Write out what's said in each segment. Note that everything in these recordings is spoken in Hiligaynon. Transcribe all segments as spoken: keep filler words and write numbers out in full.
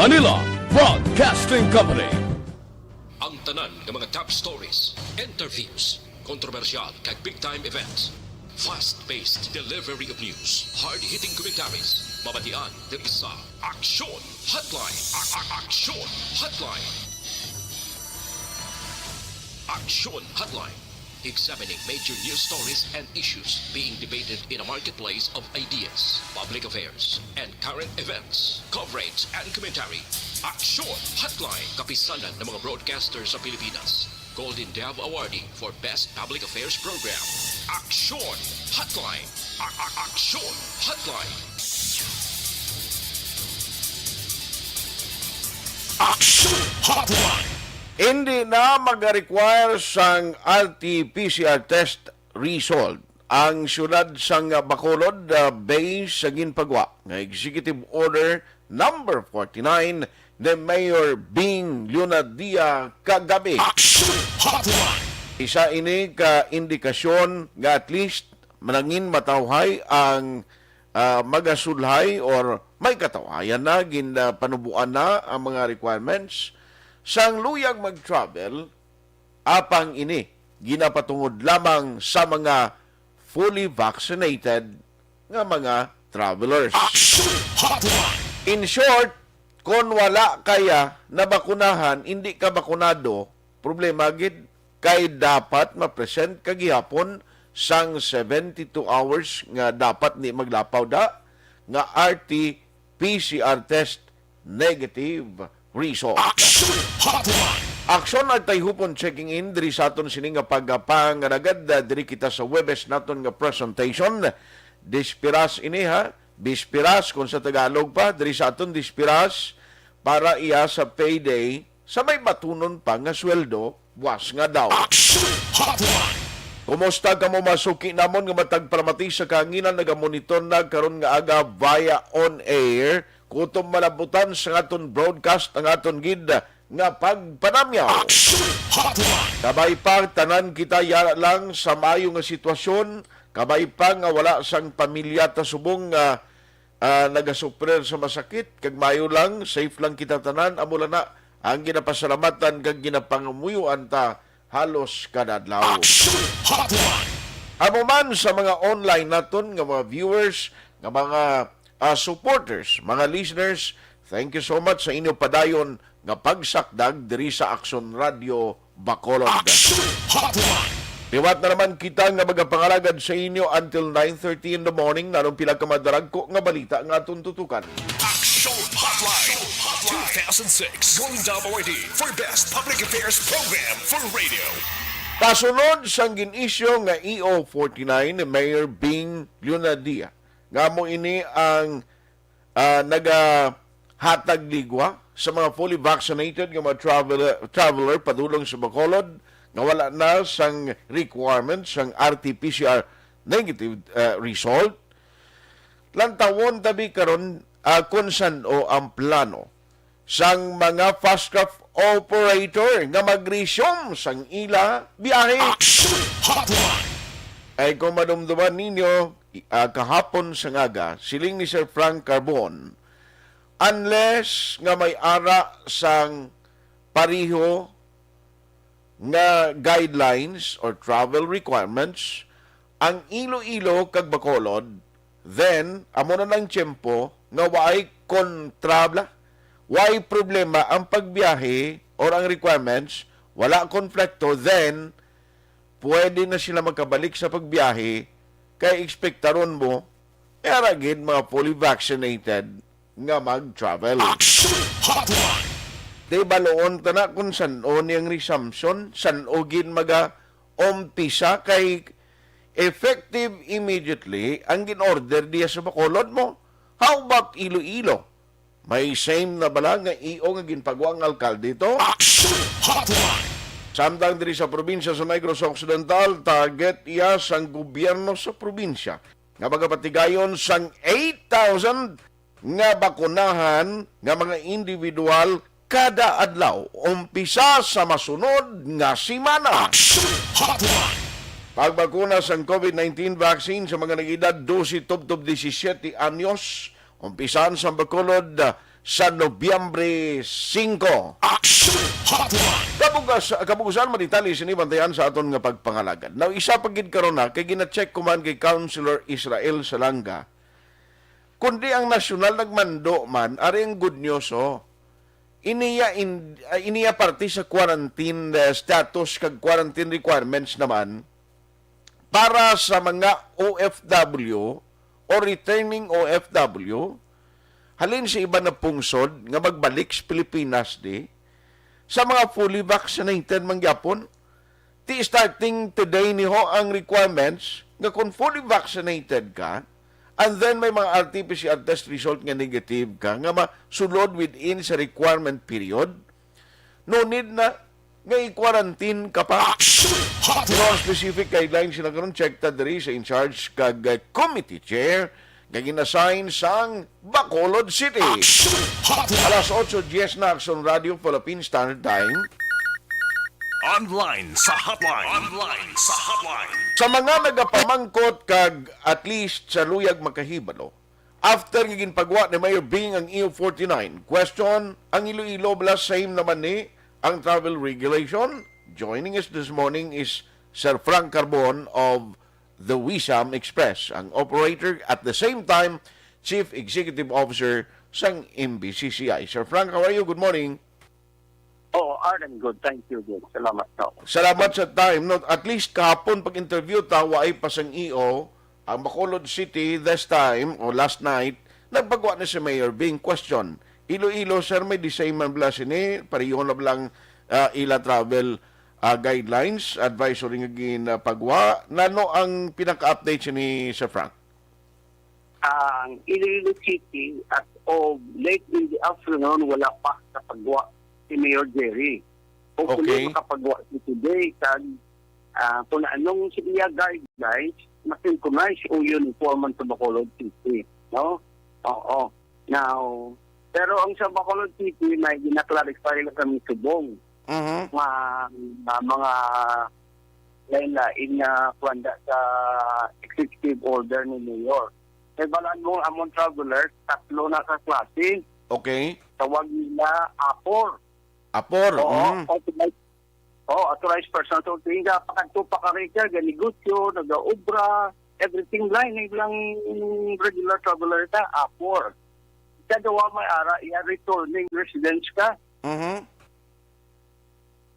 Manila Broadcasting Company. Ang tanan nga mga top stories, interviews, kontrobersyal kag big time events, fast-paced delivery of news, hard-hitting commentaries, mabatian diri sa Aksyon Hotline. A- a- Aksyon Hotline. Aksyon Hotline. Examining major news stories and issues being debated in a marketplace of ideas, public affairs, and current events. Coverage and commentary. Aksyon Hotline. Kapisanan ng mga broadcaster sa Pilipinas. Golden Dove Awardee for Best Public Affairs Program. Aksyon Hotline. A- a- Aksyon Hotline. Aksyon Hotline. Hindi na mag-require sang R T P C R test result ang siyudad sang Bacolod, ah, base sa ginpagwa nga Executive Order number forty-nine ni Mayor Bing Leonadia kagabi. Aksyon Hotline. Isa ini ka indikasyon nga at least manangin matawhay ang, ah, magasulhay or may katawhayan na, gin, ah, panubuan na ang mga requirements sang luyag mag-travel. Apang ini ginapatungod lamang sa mga fully vaccinated nga mga travelers. Aksyon Hotline. In short, kon wala kaya nabakunahan, hindi ka bakunado, problema gid kay dapat ma-present ka gihapon sang seventy-two hours nga dapat ni maglapaw da nga R T P C R test negative result. Aksyon Hotline. Aksyon Agtay Hupon checking in diri sa aton sini nga pagpangalagad, ah, diri kita sa Webes naton nga presentation. Dispiras ini, ha? Bispiras kung sa Tagalog pa, diri sa aton dispiras para iya sa payday sa may batunon pa nga sweldo, buwas nga daw. Aksyon Hotline. Kumusta kamo, mga suki namon nga matag palamati sa kahanginan, nagamonitor na karon nga aga via on air? Kutob malabutan sa aton broadcast ang aton gid nga pagpanamyaw. Aksyon Hotline. Kabay pa, tanan kita yara lang sa maayo nga sitwasyon. Kabay pa nga wala sang pamilya ta subong nga, ah, nagasuprir sa masakit. Kag maayo lang, safe lang kita tanan. Amo lang na ang ginapasalamatan kag ginapangamuyoan ta halos kada adlaw. Aksyon Hotline. Amo man sa mga online naton nga mga viewers, nga mga, ah, supporters, mga listeners, thank you so much sa inyo padayon nga pagsakdag diri sa Aksyon Radio Bacolod. Aksyon Hotline. Liwat na naman kita nga magapangalagad sa inyo until nine thirty in the morning. Narong pila ka madaragko nga balita nga aton tutukan. Aksyon Hotline two thousand six Golden Dove Awardee for Best Public Affairs Program for Radio. Kasunod sang gin-issue nga E O forty-nine ni Mayor Bing Leonadia, nga amo ini ang, ah, nagahatag ligwa sa mga fully vaccinated nga mga travel-, traveler padulong sa Bacolod nga wala na sang requirement sang R T P C R negative, ah, result. Lantawon tabi karon, ah, kung san-o ang plano sang mga fast craft operator nga mag-resume sang ila biyahe. Action Hotline! Ay kung madumduman ninyo, i-, ah, kahapon sa ngaga, siling ni Sir Frank Carbon, unless nga may ara sang pareho nga guidelines or travel requirements ang Iloilo kag Bacolod, then amo na nang tiyempo nga waay kontrabla, waay problema ang pagbiyahe or ang requirements, wala konflikto, then pwede na sila magkabalik sa pagbiyahe kay ekspektaron mo, eh, ara gid mga fully vaccinated nga mag-travel. Action Hotline! Di baloon ta na kung san-o ni ang resumption, san-o gid maga-umpisa kay effective immediately ang gin-order diya sa Bacolod mo. How about Iloilo? May same na bala nga E O nga ginpagwa ang alkalde to? Action Hotline! Samtang diri sa probinsya sa Negros Occidental, target iya sang gobyerno sa probinsya nga magapatigayon sang eight thousand nga bakunahan nga mga individual kada adlaw, umpisa sa masunod nga semana. Action Hotline! Pagbakuna sang COVID nineteen vaccine sa mga nag-edad dose tubtob disisiete anyos, umpisahan sa Bacolod, ah, sa Nobyembre singko. Action Hotline. Kabugas, kabugasan, mga detalye sini bantayan sa aton nga pagpangalagad. Now, isa pa gid karon na, kay gina-check ko man kay Councilor Israel Salanga, kundi ang nasyonal nagmando man, ari ang good news, oh. Iniya in, ah, iniya parte sa quarantine, eh, status kag quarantine requirements naman para sa mga O F W o returning O F W halin sa iban na pungsod nga magbalik sa Pilipinas di sa mga fully vaccinated man gyapon. Ti starting today ni ho ang requirements nga kung fully vaccinated ka, and then may mga R T P C R test result nga negative ka, nga masulod within sa requirement period, no need na nga i-quarantine ka pa. Action Hotline. Mga specific guidelines sila karon, check ta diri sa in charge kag, uh, committee chair nga gin-assign sang Bacolod City. Action Hotline. Alas otso diyes na, Action Radio Philippine Standard Time. Online sa hotline. Online sa hotline. Sa mga nagapamangkot kag at least sa luyag makahibalo, after nga ginpagwa ni Mayor Bing ang E O forty-nine, question, ang Iloilo bala same naman ni ang travel regulation? Joining us this morning is Sir Frank Carbon of the Wisam Express, ang operator, at the same time, Chief Executive Officer sang M B C C I. Sir Frank, how are you? Good morning. Oo, Arden, good. Thank you, good. Salamat, no. Salamat sa time, no? At least kahapon pag-interview ta, waay pa sang E O, ang Bacolod City this time, o last night, nagpagwa na si Mayor Bing. Question, Iloilo, sir, may the same man bala sini? Pareho na bala ang, ah, ila travel, ah, guidelines, advisory nga ginapagwa? Nano ang pinaka-update sini, Sir Frank? Ang Iloilo City, as of late in the afternoon, wala pa kapagwa si Mayor Jerry. Hopefully, Okay. makapagwa si today. Kag, ah, kung anong sa iya guidelines, masynchronize o uniform man sa Bacolod City. No? Oo. Now, pero ang sa Bacolod City, may gina-clarify lang kami subong. Mhm. Nga, nga mga lain-lain nga kuwanda sa executive order ni Mayor. Kay balaan mo, among travelers, tatlo na ka klase. Okay. Tawag nila apor. Apor, Oo, mm. authorized, oo, authorized person. So, tingga, pakadto pa ka rin siya, ganegosyo, nag-aobra, everything line, ilang regular traveler na, apor. Sa duwa may ara, iya returning residents ka Mhm.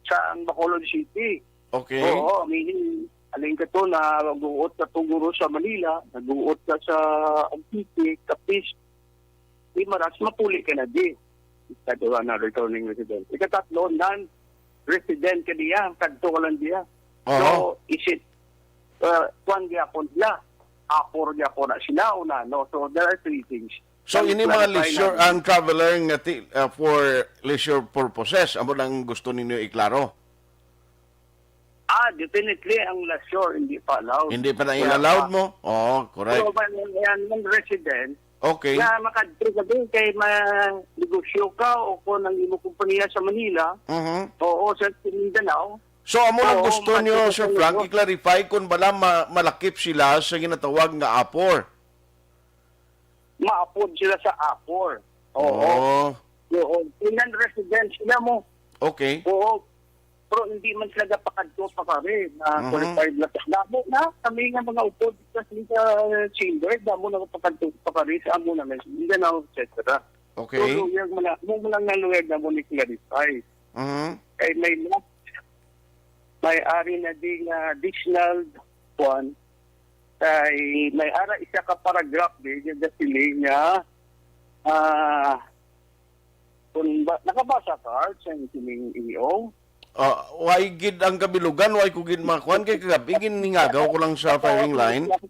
sa ang Bacolod City. Okay. Oo, meaning, alin ka to, naguot ka to guro sa Manila, naguot ka sa Antique, Capiz, Guimaras, mapuli ka na di. Sa duwa na returning resident. Ikatatlo, non-resident ka diya, kadto ka lang diya. Aha. So, is it, uh, kwan gyapon sila? Apor gyapon na sila o nano? So, there are three things. So, Ang ini mga clarify leisure, namin. ang traveler nga ti-, uh, for leisure purposes, amo lang gusto ninyo iklaro? Ah, definitely, ang leisure, hindi pa allowed. Hindi pa na Wala allowed pa. mo? Oo, correct. Pero ba yan, yan, yung resident, Okay. na makadto ka din kay ma-, negosyo ka o kung ang imo kompanya sa Manila, Mhm. oo, sa Mindanao. So, amo lang Oo, gusto nyo, makadto ka Sir sa Frank, negosyo. i-clarify kung bala ma-, malakip sila sa ginatawag nga apor. Maapod sila sa apor. Oo. Oh. Oo. Inan residence sila mo. Okay. Oo. Pero hindi man sila gapakadto pa kami na Mhm. qualified na. Damo na kami nga mga upod kasi sa chamber, damo na gapakadto pa kami sa amo na Mindanao, et cetera. Okay. So, lawyer mo na, mo lang na lawyer na mo ni clarify. Mhm. Kay may last, may ari na di nga additional kuan, kay may ara isa ka paragraph di nga siling nga, ah, kung ba, nakabasa ka, Art, sa sining E O? Ah, why gid ang kabilugan, why ko gid makuan kay kagabi ginhingagaw ko lang sa firing line. Kay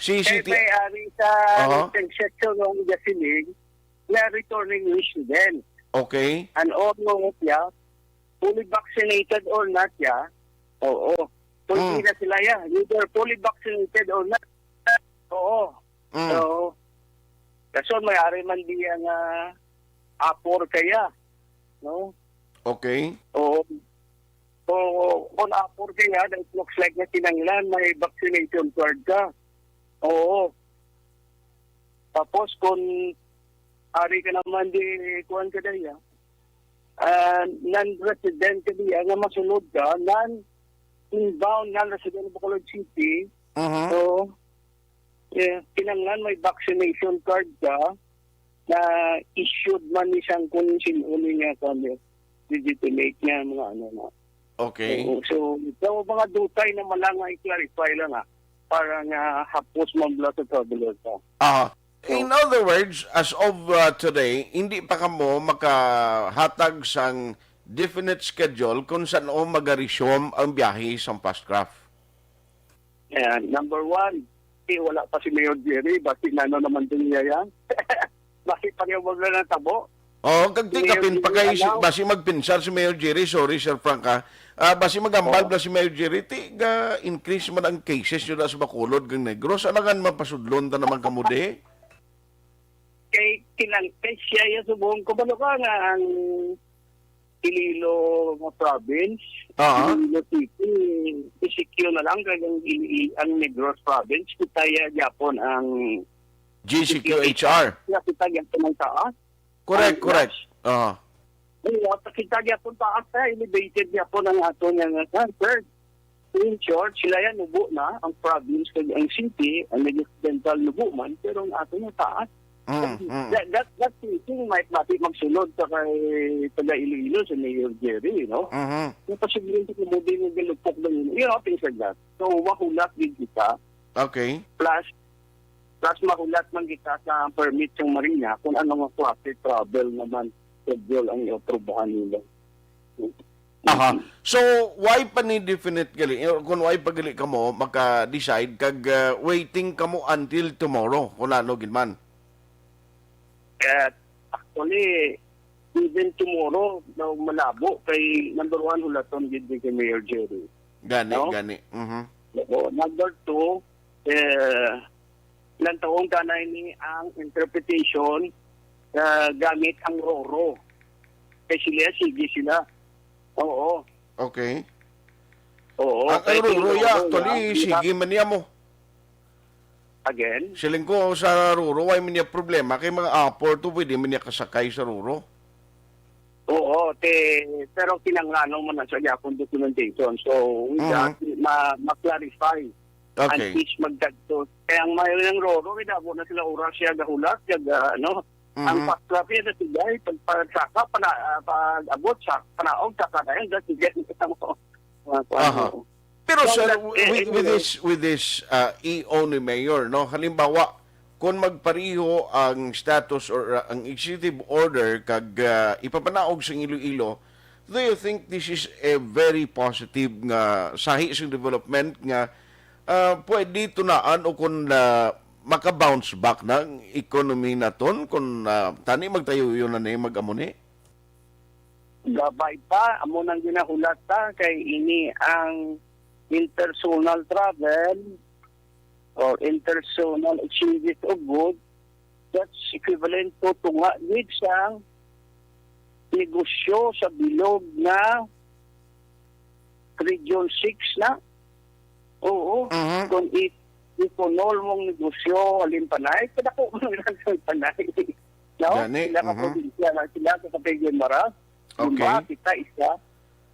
C C T V. may ari sa Aha. section ng gasiling na returning resident. Okay. And all know siya, fully vaccinated or not siya, oo. Kung Mm. hindi na sila ya, either fully vaccinated or not, oo. Mm. So, kaso may ari man diya nga apor kaya, no? Okay. Oo. So, kung apor kaya, it looks like na kinanglan may vaccination card ka. Oo. Tapos kung Ari ka naman di, kuwan ka diya. Ah, non-resident ka diya, nga masulod ka, non-inbound, non-resident of Bacolod City. Mhm. So, yeah, kinahanglan may vaccination card ka na issued man ni sang kung sino ni nga, kuwan, legitimate nga mga ano na. Okay. Oo, so, so, mga dutay na malanga i-clarify lang, ah, para nga hapos man bala sa traveler ka. Ah, in other words, as of, uh, today, hindi pa kamo makahatag sang definite schedule kung san-o magaresume ang biyahe sang Fastcraft? Ayan, number one, eh, wala pa si Mayor Jerry, basi nano naman din niya yan. Basi pa niya wala ng tabo. Oo, kag Mayor tikapin pa Jerry kay si, Alao. Basi magpinsar si Mayor Jerry, sorry, Sir Frank, ha. Ah, basi magambal Ah. na si Mayor Jerry, ti ga-increase man ang cases yun sa Bacolod kag Negros. Alangan mapasudlon ta naman kamo di. Kay kinang-, kay siya yung subong ko, balo ka nga ang Iloilo nga province, Ah. Iloilo City, E C Q na lang, kay ang, Ili-, ang Negros province, kita ya gyapon ang G C Q H R. Kita, kita gyapon ang taas. Correct, Ang correct. Ah. Wala, kita gyapon taas na, elevated gyapon ang ato nga, nga, nga, sir. In short, sila yan, nubo na, ang province kag ang city, ang Negros Occidental nubo man, pero ang ato nga taas. Mm, mm. That, that, that thinking might not be magsulod sa kay taga Iloilo, sa Mayor Jerry, you know? Mhm. Yung posibleng sa kumudi ng galupok na yun, you know, things like that. So, mahulat din kita. Okay. Plus, plus mahulat man kita sa permit ng Marina kung ano nga klase travel naman schedule ang iaprubahan nila. Aha. So, why pa ni definite gali? Eh, kung why pa gali kamo maka-decide kag, uh, waiting kamo until tomorrow, kung ano gid man? Eh, actually, even tomorrow, daw malabo kay number one, hulaton gid ni kay Mayor Jerry. Gani, No? gani. Mhm. Oo. Number two, eh, lantawon kanay ni ang interpretation, ah, gamit ang RoRo. Kay sila, sige sila. Oo. Okay. Oo, Ang, ang kay RoRo, RoRo ya, actually, ang sige man niya mo. Again? Siling ko sa RoRo, why man niya problema? Kay mga apor to, pwede man niya kasakay sa RoRo. Oo, te, pero kinanglanon mo na sa gyapon documentation. So, we Mhm. have ma-, ma-clarify. Okay. Ang case magdagto. Kaya ang may ng RoRo, may dabo na sila oras siya gahulat, siya ga-, ano, ang Mhm. Fastcraft niya na sigay, pag, pag saka, pana-, ah, pag abot sa panaog, saka na yun, that's sigay. Mga kuwan Aha. mo. Pero, So, sir, that, eh, with, with anyway. this, with this, uh, E O ni Mayor, no? Halimbawa, kung magpariho ang status or, uh, ang executive order kag, uh, ipapanaog sa Iloilo, do you think this is a very positive nga sahi sa development nga, uh, pwede tunaan o kung, uh, maka-bounce back na ang economy naton kung, uh, tani magtayo yun na ni mag-amo ni? Gabay pa, amo nang ginahulat ta kay ini ang interzonal travel or interzonal exchanges of goods, that's equivalent to tunga gid sang negosyo sa bilog nga Region six na. Oo. Mhm. Kung i-, i-tunnel mong negosyo, halin panay, padako mo lang sa panay. No? Gani, Sila ka mhm. probinsya na sila sa Kapigyan Mara. Okay. Diba? Kita isa.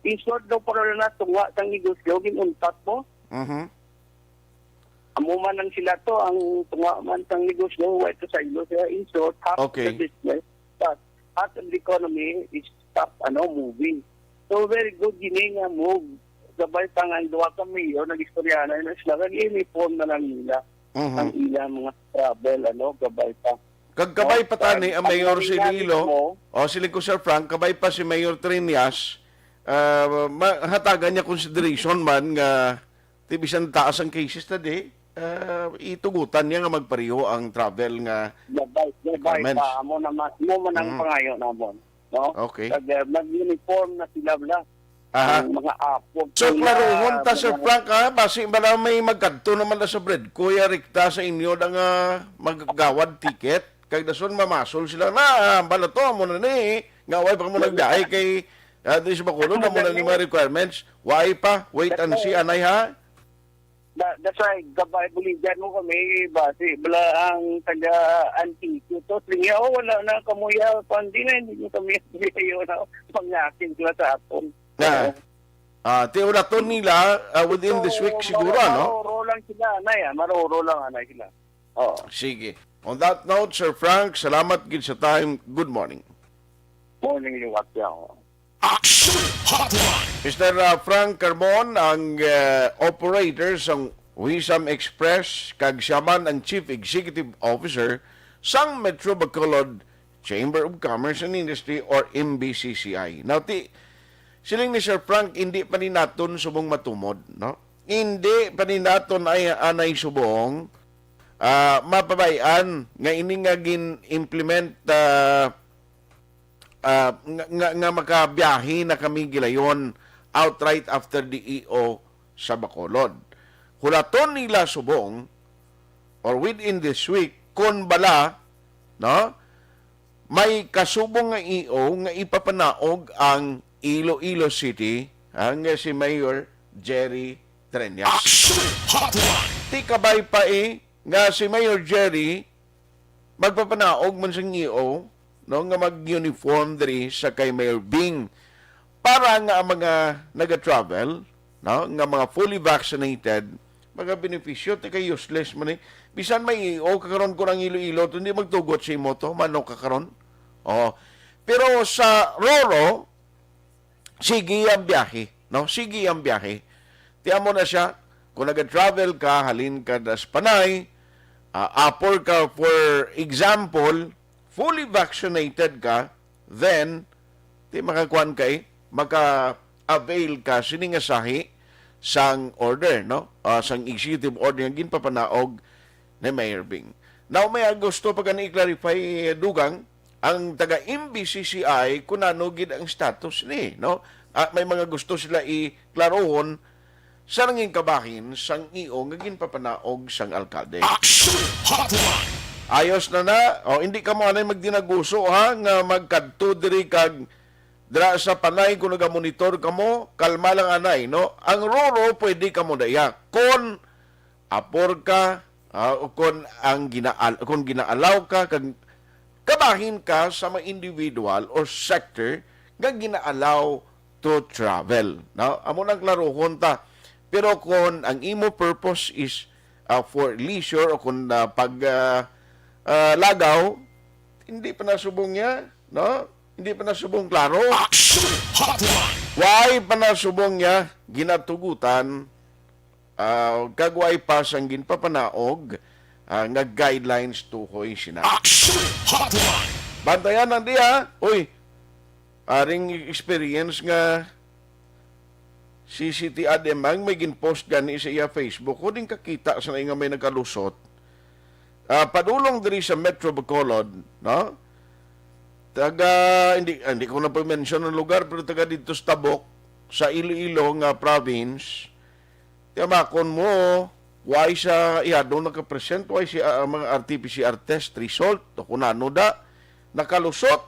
In short, daw, para na tunga sang negosyo, ginuntat mo. Mhm. Amo man ang sila to, ang tunga man sang negosyo, wa ito sa ilo siya. In short, half Okay. the business, but half of the economy is stop, ano, moving. So, very good gini nga move. Gabay pa nga ang duha ka mayor, nag-istorya na yun sila, nag-uniform na lang nila Mhm. ang ilang mga travel, ano, gabay pa. Kag kabay No? pa tani ang Ang mayor sa nangyari Iloilo. mo, O, siling ko, Sir Frank, kabay pa si Mayor Triñas, ah, ma-, hatagan niya consideration man nga ti bisan taas ang cases na di, ah, itugutan niya nga magpariho ang travel nga Gabay, gabay requirements. pa. Amo naman, amo man ang Mm. pangayo namon, no? Okay. Kag, ah, mag-uniform na sila, bla. Aha. Ang mga apo So, nila, klaruhon ta, Sir mga Frank, ha? Basi bala may magkadto naman na sa bread ko, ya rikta sa inyo na nga maggawad ticket. Kag dason mamasol sila na, ah, bala to, amo na ni. Nga way pa mo nagbiyahe kay, ah, di sa Bacolod, amo na ni mga requirements. Way pa, wait and see, anay, ha? Da, that's why, gabay buligan mo kami, basi, bala ang taga Antique, to, sige, oh, wala na, kamuya, pandi na, hindi nyo kami, yun, na, pangaking sila sa akon. Na, ah, tiulaton nila, ah, within this week siguro, no? Maroro lang sila, anay, ah, maroro lang, anay sila. Oo. Sige. On that note, Sir Frank, salamat gid sa time. Good morning. Morning, liwat yan. Action Hotline. Mister, uh, Frank Carmon, ang, uh, operator sang Wisam Express, kag siya man ang Chief Executive Officer sang Metro Bacolod Chamber of Commerce and Industry or M B C C I. Now, ti, siling ni Sir Frank, hindi pa ni naton subong matumod, no? Hindi pa ni naton ay anay subong, ah, mapabay-an nga ini nga gin-implement, ah, ah, nga, nga, nga makabiyahe na kami gilayon outright after the E O sa Bacolod. Hulaton nila subong or within this week, kon bala, no, may kasubong nga E O nga ipapanaog ang Iloilo City, ang si Mayor Jerry Treñas. Action Hotline. Ti kabay pa, eh, nga si Mayor Jerry magpapanaog man sang E O, no, nga mag-uniform diri sa kay Mayor Bing para nga ang mga naga-travel, no, nga mga fully vaccinated, magabenepisyo, ti kay useless man, eh. Bisan may E O ka karon, kung ang Iloilo to, hindi magtugot sa imo to, manok ka karon. Oh. Pero sa Roro, sige ang biyahe, no? Sige ang biyahe. Ti amo na siya, kung nag-travel ka, halin ka das Panay, ah, Apor ka, for example, fully vaccinated ka, then, ti makakuan kay, maka-avail ka sini nga sahi sang order, no? Ah, sang executive order nga ginpapanaog ni Mayor Bing. Now, may gusto pa gani i-clarify, Dugang, ang taga M B C C I, kung ano gid ang status ni, no? Ah, may mga gusto sila iklarohon sa nangin kabahin sang E O nga ginpapanaog sang alkalde. Action Hotline. Ayos na na. O, hindi kamo anay magdinaguso, ha, nga magkadto diri kag dira sa Panay kung nagamonitor kamo, kalma lang anay, no? Ang Roro, pwede kamo daya. Kon apor ka, ah, o kon ang ginaal-, kon ginaalaw ka, kag kabahin ka sa mga individual or sector nga ginaalaw to travel, no? Amo nang klarohon ta. Pero kon ang imo purpose is, ah, for leisure o kon, ah, pag, ah, ah, lagaw, hindi pa nasubong niya, no? Hindi pa nasubong klaro. Action Hotline. Why pa nasubong niya ginatugutan, ah, kag why pa sang ginpapanaog, ah, nga guidelines tuhoy sina? Action Hotline. Bantayan ang diya. Uy, aring experience nga si City Ademang may ginpost gani sa iya Facebook. Ko din kakita sa nga may nagkalusot. Ah, padulong diri sa Metro Bacolod, no? Taga, hindi, ah, hindi ko na pa-mention ang lugar, pero taga dito sa Tabok, sa Iloilo nga province. Tiyamakon mo, why sa iyado nakapresent, why si, ah, mga R T P C R test result, o kung ano da, nakalusot.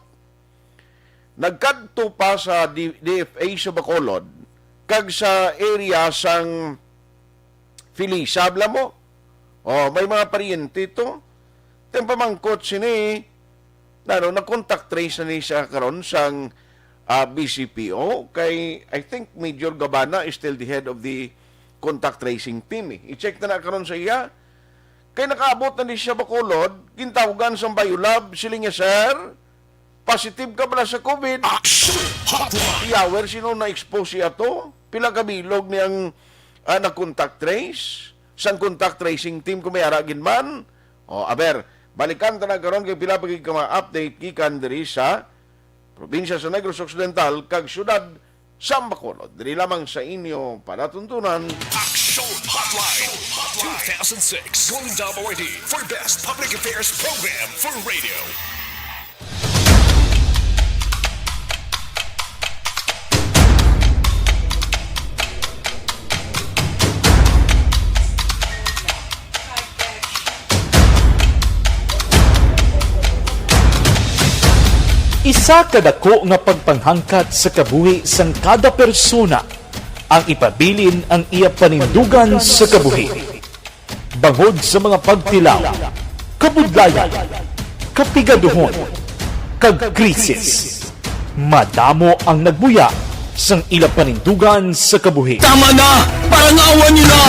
Nagkadto pa sa D-, D F A sa Bacolod, kag sa area sang Felisa, bala mo. Oh, may mga paryente to. Teng pamangkot sini, nano, nag-contact trace na ni siya karon sang, ah, B C P O. Kay, I think Major Gabana is still the head of the contact tracing team, eh. I-check na na karon sa iya. Kay nakaabot na ni siya Bacolod, gintawgan sang Biolab, siling niya, "Sir, positive ka bala sa COVID?" Action Hotline. Iyawer, sino na-expose siya to? Pila ka bilog niyang, ah, nag-contact trace? Sang contact tracing team kung may ara gid man? O, aber, balikan ta na karon kay pila pa gid ka mga update gikan diri sa probinsya sa Negros Occidental kag siyudad sa Bacolod. Diri lamang sa inyo palatuntunan. Action Hotline two thousand six Golden Dome Awardee for Best Public Affairs Program for Radio. Isa ka dako nga pagpanghangkat sa kabuhi sang kada persona ang ipabilin ang iya panindugan sa kabuhi. Bangod sa mga pagtilaw, kabudlayan, kapigaduhon, kag krisis, madamo ang nagbuya sang ila panindugan sa kabuhi. Tama na! Parangawan niyo na!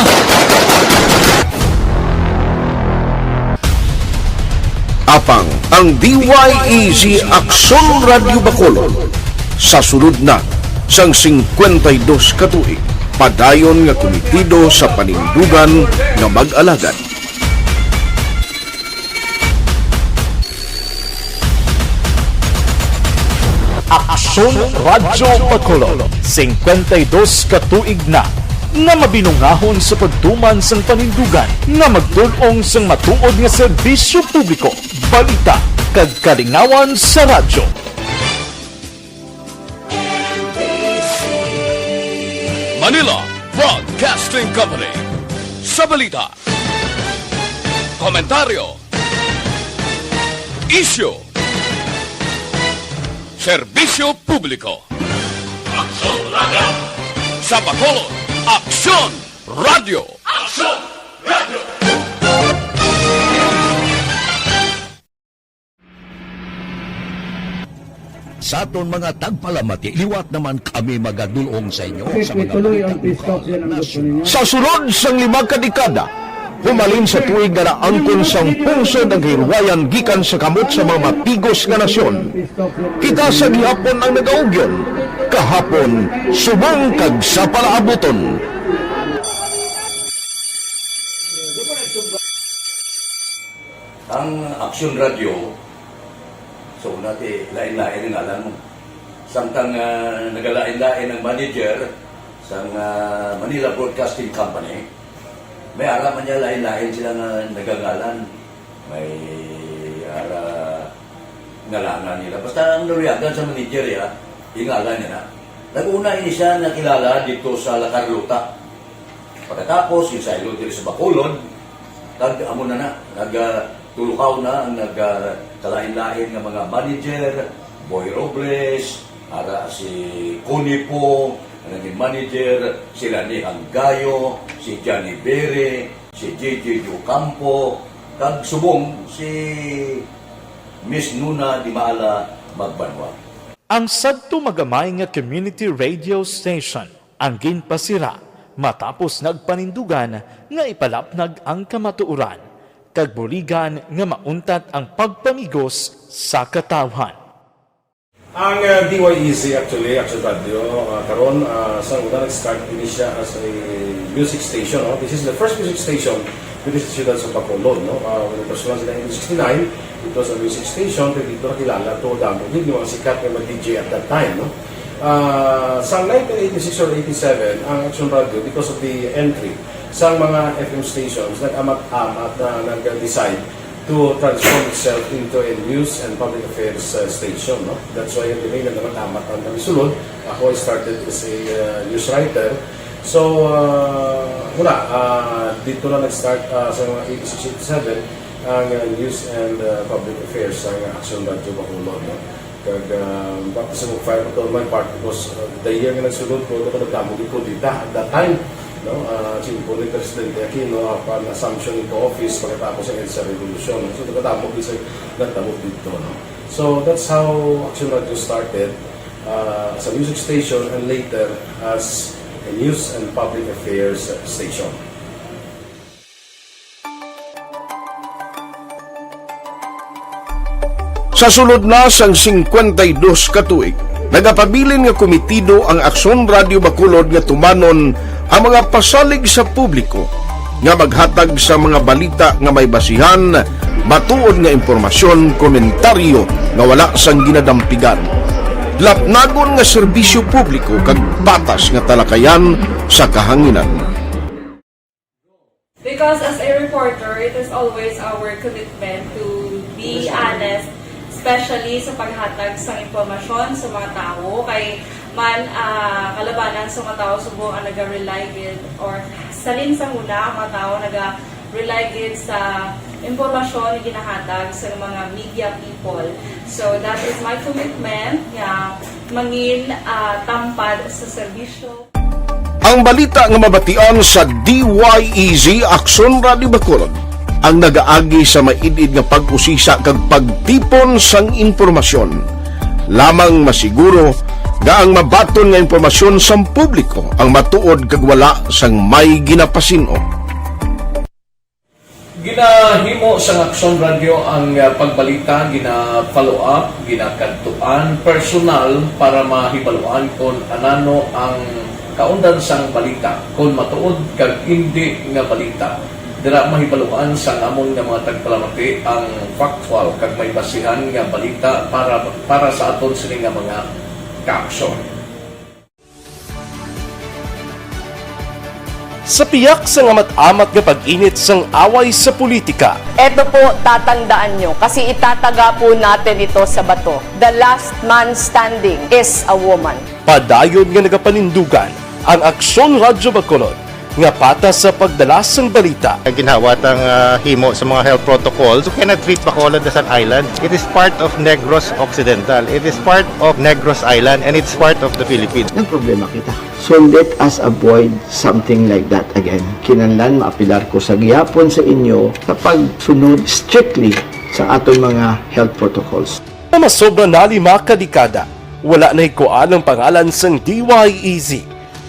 Apang ang D Y E Z Aksyon Radyo Bacolod sa sulod na sang singkwenta y dos ka tuig, padayon nga kumitido sa panindugan nga mag-alagad. Aksyon Radyo Bacolod, singkwenta y dos ka tuig na nga mabinungahon sa pagtuman sang panindugan nga magtul-ong sang matuod nga serbisyo publiko, balita, kag kalingawan sa radyo. Manila Broadcasting Company. Sa balita, komentaryo, isyu, serbisyo publiko. Aksyon Radyo. Sa Bacolod, Aksyon Radyo. Aksyon Radyo. Sa aton mga tagpalamati, liwat naman kami magadul-ong sa inyo sa mga balita lokal, nasyonal. Sa sulod sang lima ka dekada, humalin sa tuig nga naangkon sang pungsod ang kahilwayan gikan sa kamot sa mga mapigos nga nasyon. Kita sa gihapon ang nagaugyon, kahapon subong kag sa palaabuton. Ang Aksyon Radyo, sa una, ti lain-lain ang ngalan mo. Samtang, ah, nagalain-lain ang manager sang, ah, Manila Broadcasting Company, may ara man niya lain-lain sila nga nagangalan. May ara ngalangan nila. Basta ang naluyagan sa manager, ya, ingalan niya na. Nag-una ini siya nakilala dito sa La Carlota. Pagkatapos, yung saylo diri sa Bacolod, kag amo na na, nag, ah, tulukaw na ang nag, ah, kalain-lain nga mga manager, Boy Robles, ara si Connie Poo, ang naging manager, si Lani Hanggayo, si Johnny Bere, si J J Ocampo, kag subong si Miss Nuna Dimaala Magbanwa. Ang sadto magamay nga community radio station ang ginpasira matapos nagpanindugan nga ipalapnag ang kamatuoran kag buligan nga mauntat ang pagpamigos sa katawhan. Ang, uh, D Y E Z, actually, Action Radio, uh, karon, uh, sa una nag-start ini siya as a music station, no? This is the first music station diri sa siyudad sa Bacolod, no? Uh, when it was launched in nineteen sixty-nine, it was a music station, pero dito nakilala to, damo gid yung mga sikat nga mga D J at that time, no? Ah, sa nineteen eighty-six or eighty-seven, ang Action Radio, because of the entry sa mga F M stations, nag-amat-amat na nag-decide to transform itself into a news and public affairs, uh, station, no? That's why the name na naman amat ang kami sulod. Ako, I started as a, uh, news writer. So, uh, muna, uh, dito na nag-start, uh, sa mga eighty-six, eighty-seven, ang, uh, news and, uh, public affairs sa Action Radio Bacolod, no? Kag, ah, baptism of fire pa to my part because, ah, the year nga nagsulod ko, ako nagdamo gid ko dita at that time, no? Ah, simple ni Presidente Aquino, ah, pan assumption into office pagkatapos ang EDSA Revolution. So, nagdamo gid sa nagdamo dito, no? So, that's how Action Radio started, ah, as a music station and later as a news and public affairs station. Sa sulod na sang singkwenta y dos ka tuig, nagapabilin nga kumitido ang Aksyon Radio Bacolod nga tumanon ang mga pasalig sa publiko nga maghatag sa mga balita nga may basihan, matuod nga impormasyon, komentaryo nga wala sang ginadampigan, lapnagon nga serbisyo publiko kag patas nga talakayan sa kahanginan. Because as a reporter, it is always our commitment to be honest, especially sa paghatag sa impormasyon sa mga tawo. Kay man, ah, kalabanan sa mga tawo subong ang naga-rely gid, or salin sa huna ang mga tawo naga-rely gid sa impormasyon nga ginahatag sa mga media people. So that is my commitment nga mangin, ah, tampad sa serbisyo. Ang balita nga mabatian sa D Y E Z Aksyon Radio Bacolod ang nagaagi sa maid-id nga pag-usisa kag pagtipon sang impormasyon. Lamang masiguro nga ang mabaton nga impormasyon sang publiko ang matuod kag wala sang may ginapasin-o. Ginahimo sang Aksyon Radio ang, ah, pagbalita, gina-follow up, ginakadtuan personal para mahibaluan kon anano ang kaundan sang balita, kon matuod kag indi nga balita. Dira mahibaluan sang amon nga mga tagpalamati ang factual kag may basihan nga balita para, para sa aton sini nga mga kaaksyon. Sa piyak sang amat-amat nga pag-init sang away sa politika, Eto po, tatandaan nyo, kasi itataga po natin ito sa bato. The last man standing is a woman. Padayon nga nagapanindugan ang Aksyon Radyo Bacolod nga patas sa pagdala sang balita. Ang ginhawa tang, ah, himo sa mga health protocols, you cannot treat Bacolod as an island. It is part of Negros Occidental. It is part of Negros Island, and it's part of the Philippines. Nagproblema kita. So let us avoid something like that again. Kinahanglan maapilar ko sa gihapon sa inyo sa pagsunod strictly sa aton mga health protocols. Nga masobra na lima ka dekada, wala nahikuan ang pangalan sang D Y E Z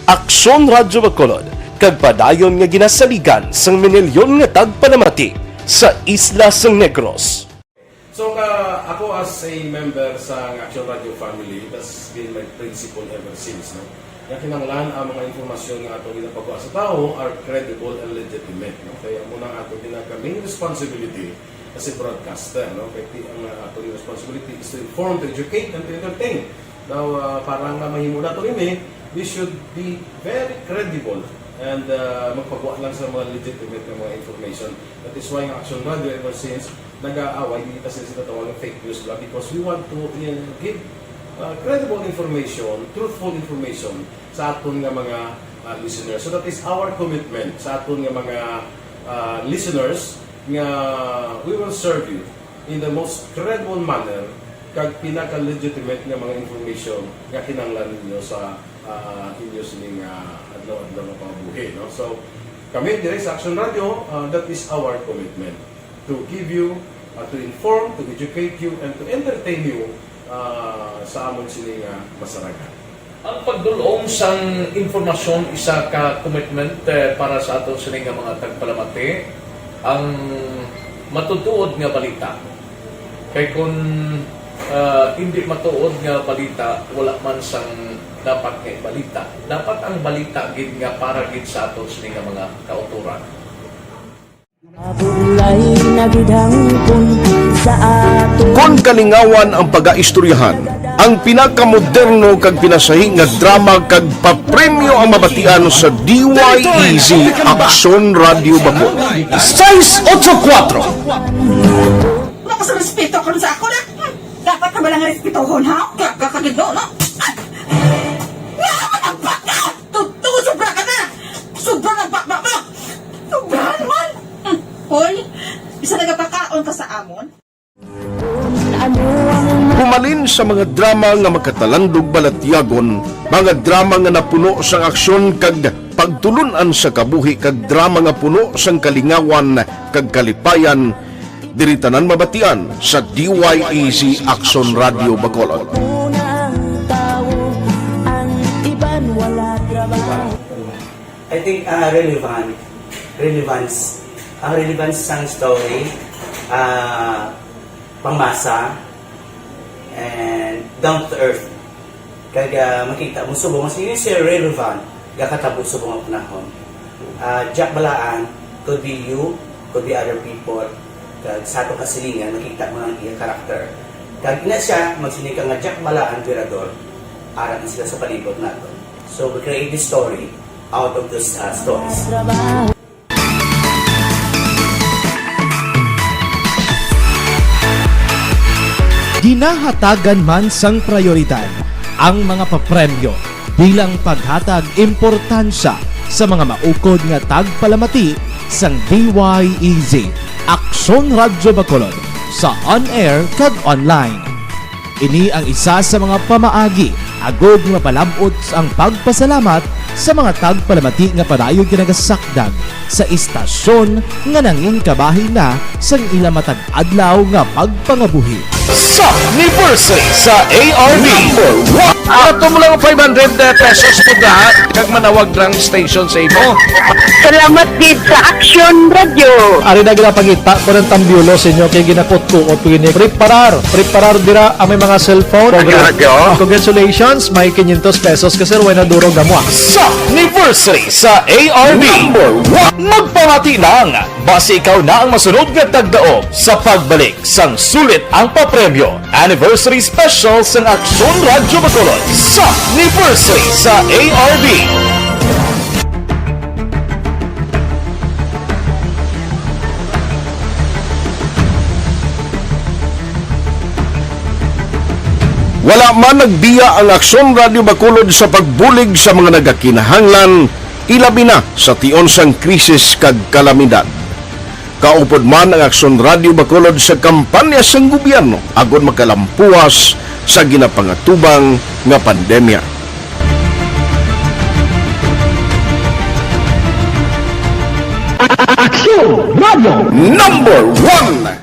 Aksyon Radyo Bacolod, kag padayon nga ginasaligan sang minilyon nga tagpalamati sa isla sang Negros. So, ka, ako as a member sa Action Radio family, that's been my principle ever since, no? Nga kinahanglan ang mga impormasyon nga ato ginapagawa sa tawo are credible and legitimate, no? Kaya amo na ang ato ginaka-, main responsibility as a broadcaster, no? Kay ti-, ang, uh, ato responsibility is to inform, to educate, and to entertain. Now, uh, para nga mahimo nato ini, we should be very credible and, uh, magpagawa lang sa mga legitimate nga mga information. That is why ang Action Radio ever since nag-aaway, di kita sila sinatawag ng fake news lang because we want to, uh, give, uh, credible information, truthful information sa aton nga mga, uh, listeners. So that is our commitment sa aton nga mga, uh, listeners nga we will serve you in the most credible manner kag pinaka-legitimate nga mga information nga kinahanglan ninyo sa, ah, inyo sining, ah, adlaw-adlaw nga pangabuhi, no? So, kami dire sa Action Radio, ah, that is our commitment to give you, ah, to inform, to educate you, and to entertain you, ah, sa amon sini nga masarangan. Ang pagdul-ong sang impormasyon isa ka commitment, eh, para sa aton sini nga mga tagpalamati, ang matutuod nga balita. Kay kun, ah, indi matuod nga balita, wala man sang dapat nga ibalita. Dapat ang balita gid nga para gid sa aton sini nga mga kautoran. Mabulay na gid hangpon sa aton. Kon kalingawan ang pagaistoryahan, ang pinakamoderno kag pinasahi nga drama kag papremyo ang mabatian sa D Y E Z Aksyon Radio Bacolod. Seis ocho kuwatro. Wala ka sa respeto karon sa ako na. Dapat ka ba lang respetohon, ha? Ka-, ka-, kagido, no? Ay! Nga, magpaka! Tuto, sobra ka na! Sobra na ba, ba, ba? Sobra naman! Hmm. Hoy, isa nagapakaon ka sa amon? Humalin sa mga drama nga makatalandog balatyagon, mga drama nga napuno sang aksyon kag pagtulun-an sa kabuhi, kag drama nga puno sang kalingawan kag kalipayan, diri tanan mabatian sa D Y E Z Aksyon Radio Bacolod. I think, ah, relevant. Relevance. Ang relevance sang story, ah, pangmasa, and down to earth. Kag, ah, makita mo subong, as you say, relevant, gakatabo subong ang panahon. Ah, Jack Balaan, could be you, could be other people. Kag sa ato kasilingan, makita mo ang iya character. Kag ina siya, magsiling ka nga Jack Balaan, Virador, ara na sila sa palibot naton. So, we create this story out of those, uh, stories. Ginahatagan man sang prayoridad ang mga papremyo bilang paghatag importansya sa mga maukod nga tagpalamati sang D Y E Z Aksyon Radyo Bacolod sa on-air kag online. Ini ang isa sa mga pamaagi agud mapalab-ot ang pagpasalamat sa mga tagpalamati nga padayon nga nagasakdag sa istasyon nga nangin kabahin na sang ila matag adlaw nga pagpangabuhi. Sa anniversary sa A R B. Number one. Ato mo lang five hundred pesos po ga, kag manawag lang station sa imo. Salamat gid sa Action Radio. Ari na ginapangita ko ng tambyulo sa inyo kay ginakutkuot ko ini. Preparar, preparar dira ang may mga cellphone. Radyo. Congratulations, may quinientos pesos ka, sir, way na duro gamwa. Sa anniversary sa A R B. Number one. Magpamati lang, basi ikaw na ang masunod nga tagdaog sa pagbalik sang Sulit ang Papremyo Anniversary Special sang Aksyon Radyo Bacolod sa anniversary sa A R B. Wala man nagbiya ang Aksyon Radyo Bacolod sa pagbulig sa mga nagakinahanglan, ilabi na sa tion sang krisis kag kalamidad. Kaupod man ang Aksyon Radyo Bacolod sa kampanya sang gobyerno agod makalampuas sa ginapangatubang nga pandemya. Aksyon Radyo. Number one.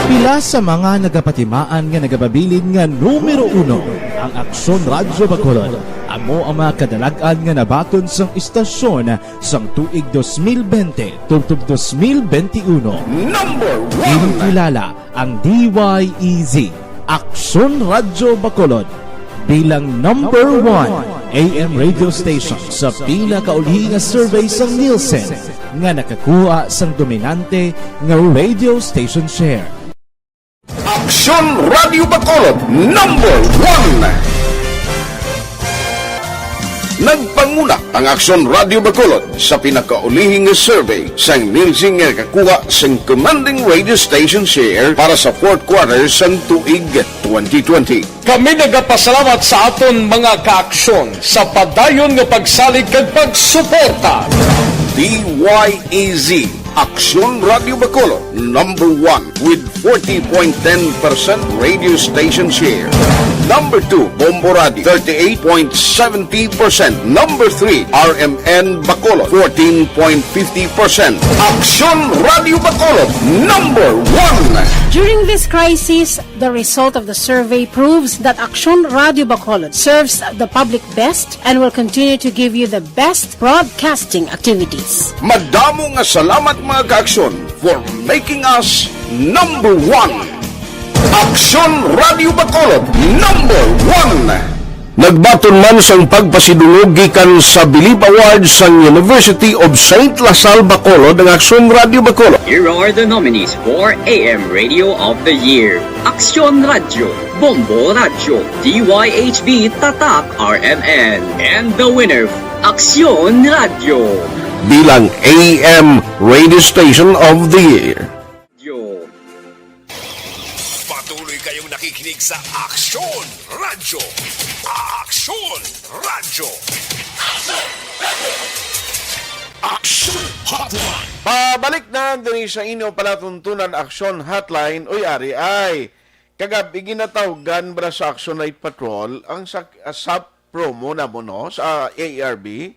Pila sa mga nagapatimaan nga nagapabilin nga numero uno ang Aksyon Radyo Bacolod. Amo ang mga kadalag-an nga nabaton sang istasyon sang tuig dos mil bente tubtob dos mil bente uno. Number one. Ginkilala ang D Y E Z, Aksyon Radyo Bacolod, bilang number one A M radio station sa pinakauli nga survey sang Nielsen nga nakakuha sang dominante nga radio station share. Aksyon Radio Bacolod, number one. Nagpanguna ang Aksyon Radio Bacolod sa pinakaulihing nga survey sang Nielsen nga nakakuha sang commanding radio station share para sa fourth quarter sang tuig twenty twenty. Kami nagapasalamat sa aton mga kaaksyon sa padayon nga pagsalig kag pagsuporta. D Y E Z, Aksyon Radio Bacolod, number one with forty point ten percent radio station share. Number two, Bombo Radio, thirty-eight point seventy percent. Number three, R M N Bacolod, fourteen point fifty percent. Aksyon Radio Bacolod, number one. During this crisis, the result of the survey proves that Aksyon Radio Bacolod serves the public best and will continue to give you the best broadcasting activities. Madamo nga salamat, mga kaaksyon, for making us number one. Aksyon Radio Bacolod, number one. Nagbaton man sang pagpasidungog gikan sa Bilib Awards sang University of Saint La Salle Bacolod ang Aksyon Radio Bacolod. Here are the nominees for A M Radio of the Year: Aksyon Radyo, Bombo Radyo, D Y H B Tatak R M N, and the winner, Aksyon Radyo. Bilang A M Radio Station of the Year. Radyo. Patuloy kayong nakikinig sa Aksyon Radyo. Aksyon Radyo. Aksyon Hotline. Pabalik na diri sa inyo palatuntunan, Aksyon Hotline. Uy, ari ay. Kagab-i ginatawgan bala sa Action Night Patrol ang sa, sa promo namo, no, sa A R B.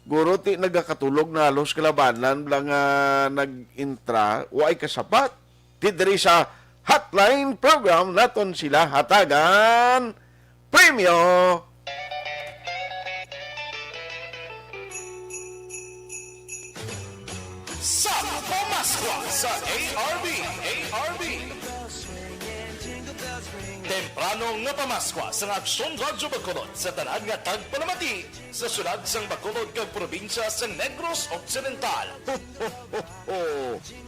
Guro, ti nagakatulog na halos kalabanan lang nga nag-intra, wa ay kasapat. Ti diri sa Hotline Program naton sila hatagan premyo. Sa Pamaskwa sa A R B, A R B. Temprano nga pamaskwa sang Aksyon Radyo Bacolod sa tanan nga tagpalamati sa syudad sang Bacolod kag probinsya sang Negros Occidental. Ho, ho, ho, ho!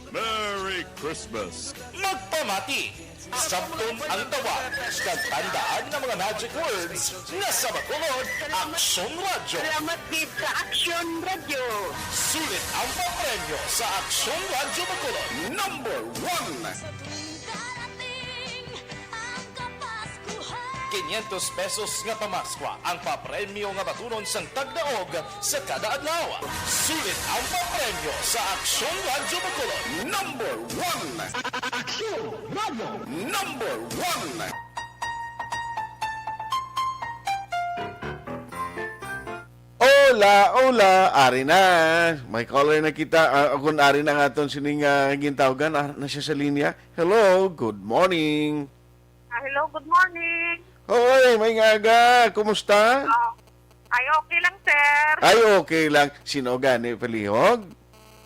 Merry Christmas! Magpamati! Sabton ang tawag kag tandaan nga mga magic words nga sa Bacolod, Aksyon Radyo. Salamat gid sa Aksyon Radyo. Sulit ang papremyo sa Aksyon Radyo Bacolod. Number one. Sa tuwing darating ang Kapaskuhan. Quinientos pesos nga pamaskwa ang papremyo nga batunon sang tagdaog sa kada adlaw. Sulit ang papremyo sa Aksyon Radyo Bacolod. Number one. Aksyon Radyo. Number one. Hola, hola, ari na. May caller na kita. Ah, kung ari na nga aton sining, ah, gintawgan, ah, na siya sa linya. Hello, good morning. Ah, hello, good morning. Hoy, may ngaga. Kumusta? Ah, ay, okay lang, sir. Ay, okay lang. Sino gani palihog?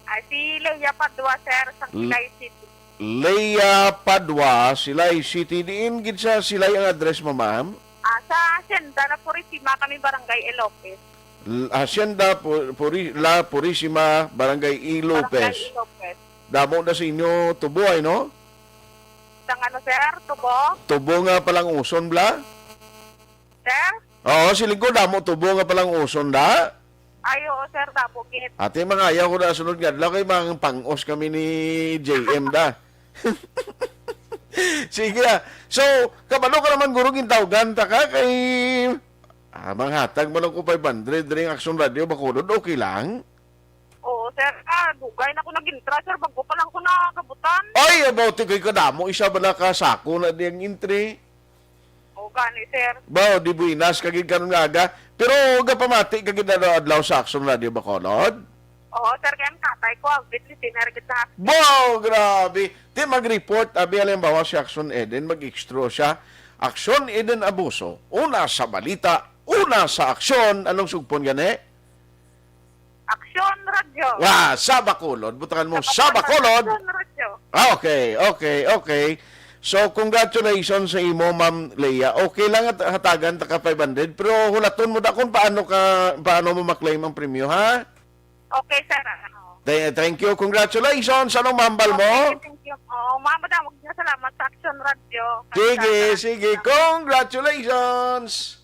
Ay, si Lea Padua, sir, sa L- Silay City. Lea Padua, Silay City. Diin gid sa Silay ang address mo, ma'am? Ah, sa Hacienda La Purisima kami, Barangay E. Lopez. L-, Hacienda Pu-, Puri-, La Purisima, Barangay E. Barangay Lopez. E. Lopez. Damo na sa inyo tubo, ay, no? Sang ano, sir? Tubo? Tubo nga palanguson, bla? Sir? Oo, siling ko, damo tubo nga palanguson, da? Ay, oo, sir, damo gid. Ate, mangayaw ko na sunod nga adlaw kay mga pangos kami ni J M, da. Sige, ah. So, kabalo ka naman, guro, gintawgan ta ka kay, ah, manghatag mo lang ko five hundred diri ang Aksyon Radyo Bacolod, okay lang? Oo, sir. Ah, dugay na ko nag-intra, sir. Bago pa lang ko nakabutan. Ay, about ko kadamo, isa bala ka sako na di ang entry. O, gani, sir. Ba, di buinas ka gid karon nga aga. Pero gapamati ka gid adlaw-adlaw sa Aksyon Radyo Bacolod? Oo, sir, kay ang tatay ko, avid listener gid sa Aksyon. Wow, grabe. Di mag-report, abi, halimbawa si Aksyon Eden, mag-extra siya. Aksyon Eden Abuso, una sa balita, una sa aksyon. Anong sugpon gani? Aksyon Radyo. Wa, sa Bacolod. Butangan mo, sa Bacolod. Aksyon Radyo. Ah, okay, okay, okay. So, congratulations sa imo, Ma'am Lea. Okay lang at hatagan ta ka five hundred, pero hulaton mo da kung paano ka, paano mo maklaim ang premyo, ha? Okay, sir. Ano? Th-, thank you. Congratulations. Anong mambal mo? Okay, thank you. Oh, ma'am, madamog na salamat sa Aksyon Radyo. Sige, sige. Congratulations.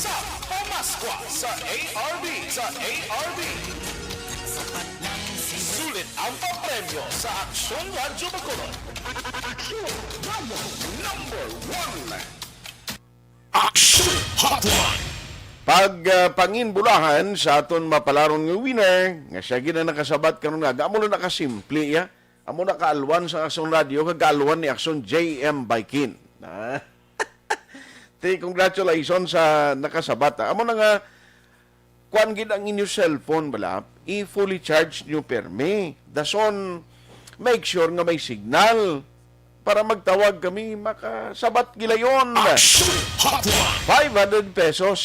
Sa Pamaskwa sa A R B, sa A R B. Sulit ang papremyo sa Aksyon Radyo Bacolod. Aksyon Radyo number one. Aksyon Hotline. Pag, ah, panginbulahan sa aton mapalaron nga winner, nga siya gid ang nakasabat karon nga, amo lang nakasimple, ya. Amo na kaalwan sa Aksyon Radyo, kag kaalwan ni Aksyon J M Baikin. Ah. Ti, congratulations sa nakasabat, ah. Amo na nga, kuan gid ang inyo cellphone, bala, i-fully charge nyo permi. Dason, make sure nga may signal para magtawag kami, makasabat gilayon. Action Hotline. Five hundred pesos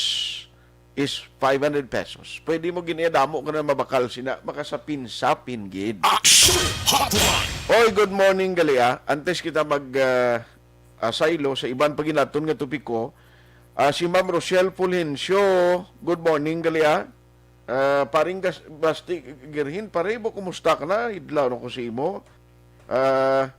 is five hundred pesos. Pwede mo giniadamo ka na mabakal sina, makasapin-sapin gid. Action Hotline. Oy, good morning, gali, ah. Antes kita mag, ah, ah, saylo sa iban pa ginaton nga topiko, ah, si Ma'am Rochelle Fulgencio, good morning, gali, ah. Ah, paring gas-, Basti Girhin, pare, bo, kumusta ka na? Idlaw na ko sa imo. Ah,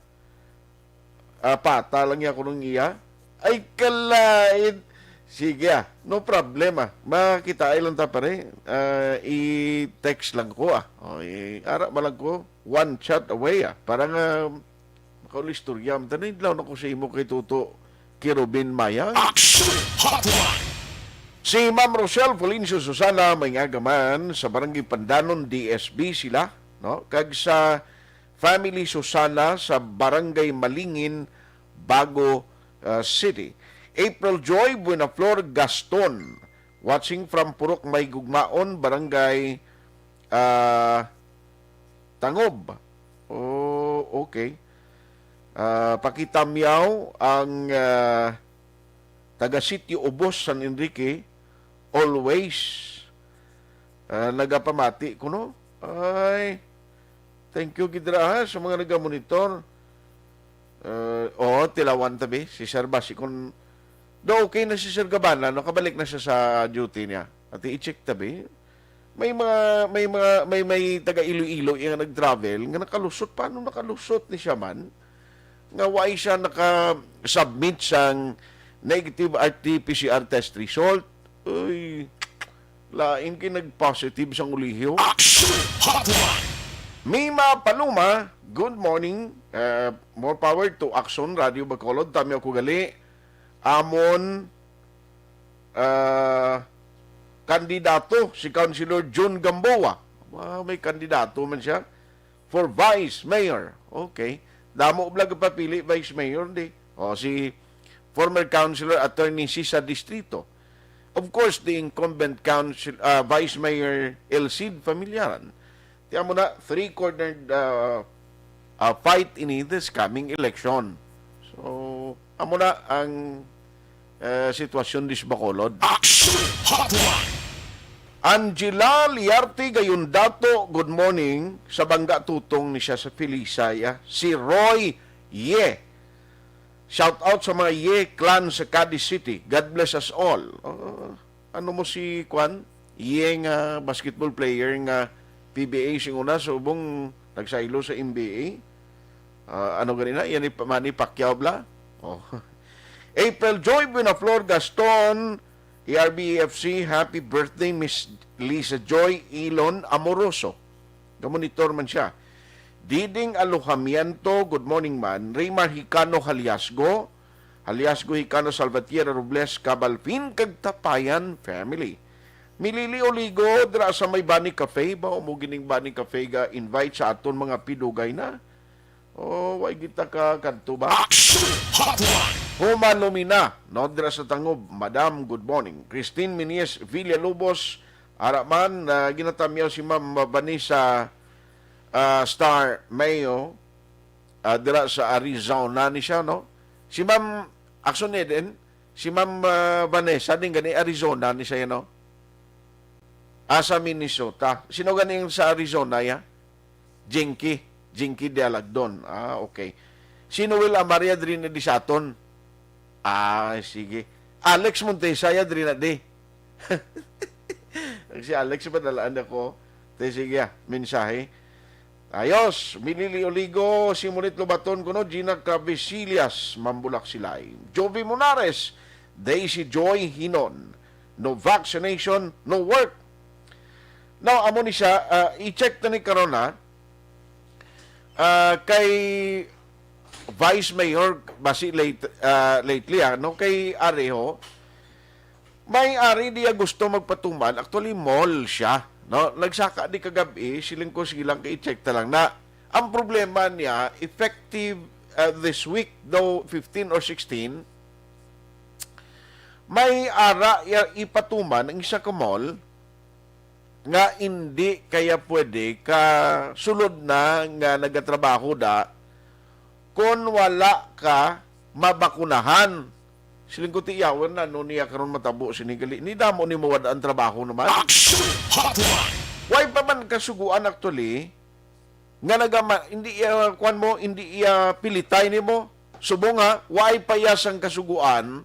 ah, pata lang niya ko nung iya. Ay, kalain. Sige, ah. No problem, ah. Makita ay lang ta, pare. Ah, i-text lang ko, ah. O, i-, ara ba lang ko? One chat away, ah. Para nga, makaulistorya. Tanay, idlaw na ko sa imo kay Tuto Kirubin Mayang. Action Hotline. Si Ma'am Rochelle Fulgencio Susana, may nga gaman sa Barangay Pandanon, D S B sila, no? Kag sa Family Susana sa Barangay Malingin, Bago, ah, City. April Joy Buenaflor Gaston, watching from Purok May Gugmaon, Barangay, ah, Tangob. Oh, okay. Ah, pakitamyaw ang, ah, taga Sitio Ubos, San Enrique, always, ah, nagapamati kuno. Ay, thank you gid ra, ha, sa mga nagamonitor. Ah, oo, tilawan tabi si Sir Basi kun do okay na si Sir Gabana, no, kabalik na siya sa duty niya. Ati i-check tabi. May mga, may mga, may, may taga Iloilo nga nag-travel nga nakalusot. Paano nakalusot ni siya man? Nga why siya naka-submit sang negative R T P C R test result? Uy, lain kay nag-positive sang uliho. Action Hotline. Mima Paloma, good morning. Uh, more power to Action Radio Bacolod. Tami ako gali. Amon, uh, kandidato si Councilor Jun Gamboa. Ah, may kandidato man siya for vice mayor. Okay. Damo bala gapapili vice mayor di. O, si former Councilor Attorney Sisa Distrito. Of course, the incumbent council, ah, Vice Mayor El Cid Familiaran. Ti amo na, three-cornered, ah, ah, fight ini this coming election. So, amo na ang, ah, sitwasyon dis Bacolod. Action Hotline! Angela Liarte Gayundato, good morning. Sa Bangga Tutong ni siya sa Felisay, ah. Si Roy Ye. Shout out sa mga Ye clan sa Cadiz City. God bless us all. Ah, ano mo si Kwan? Ye nga basketball player nga P B A sing una, subong nagsaylo sa N B A. Ah, ano gani na? Yan ni Pa-, Manny Pacquiao bala? Oh. April Joy Buenaflor Gaston, E R B F C, happy birthday, Miss Lisa Joy Ilon Amoroso. Gamonitor man siya. Diding Alojamiento, good morning man. Raymar Hicano Haliasgo, Haliasgo Hicano Salvatierra Robles Cabalfin kag Tapayan family. Milili Oligo, dira sa may Bani Cafe ba? O mo gining Bani Cafe ga invite sa aton mga pidugay na? O, way kita ka kadto ba? Action Hotline! Huma Lumina, no, dira sa Tangob. Madam, good morning. Christine Minies Villalobos, ara man, ah, ginatamyaw si Ma'am Vanessa, ah, Star Mayo, ah, dira sa Arizona ni siya, no? Si Ma'am, actually din, si Ma'am, ah, Vanessa, din gani Arizona ni siya, no? Ah, sa Minnesota. Sino gani ang sa Arizona, ya? Jinky. Jinky Dialagdon. Ah, okay. Si Noel Amaria diri na di sa aton. Ah, sige. Alex Montesa, ya, diri na di. Si Alex, padalaan ako. Te, sige, ah, mensahe. Ayos, Milili Oligo, Simonit Lobaton kuno, Gina Cabesillas, Mambulak Silay. Jovi Monares, Daisy Joy Hinon, no vaccination, no work. Now, amo ni siya, ah, i-check ta ni karon, ha. Ah, kay Vice Mayor, basi late, ah, lately, ah, no, kay Areho, may ari diya gusto magpatuman, actually mall siya, no? Nagsaka di kagab-i, siling ko, sige lang, kay i-check ta lang na. Ang problema niya, effective, uh, this week, daw fifteen or sixteen, may ara ya ipatuman ang isa ka mall nga hindi kaya pwede ka sulod na nga nagatrabaho da kon wala ka mabakunahan. Siling ko, ti yawer na, no niya karon matabo sini gali. Ni damo ni mawad ang trabaho naman. Action Hotline! Why pa man kasuguan actually? Nga nagama, hindi iya, kwan mo, hindi iya pilitay nimo. Subong nga, why pa iya sang kasuguan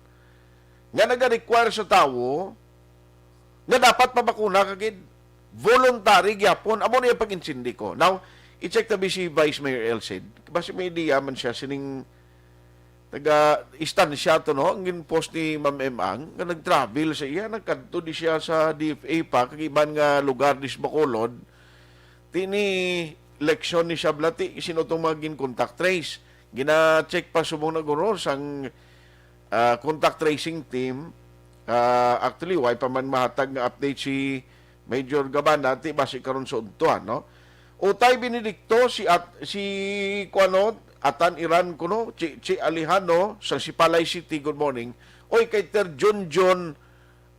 nga nagarequire sa tawo nga dapat mabakuna ka gid. Voluntary gyapon. Amo na yung pag-intindi ko. Now, i-check tabi si Vice Mayor El Cid. Basi may idea man siya sining taga-istansya to, no? Ang gin-post ni Ma'am M Ang, nga nag-travel sa iya, nagkadto di siya sa D F A pa, kag iban nga lugar di sa Bacolod. Tini leksyon ni siya, blati, sino tong mga gin-contact trace. Gina-check pa subong na guro sang, ah, contact tracing team. Ah, actually, way pa man mahatag nga update si Major Gabana, ti basi karon sa udto, no? Utay Benedicto, si At-, si, kuano, Atan Iran kuno, Chi, Chi Alejano, sa Sipalay City, good morning. Oy, kay Ter Junjun,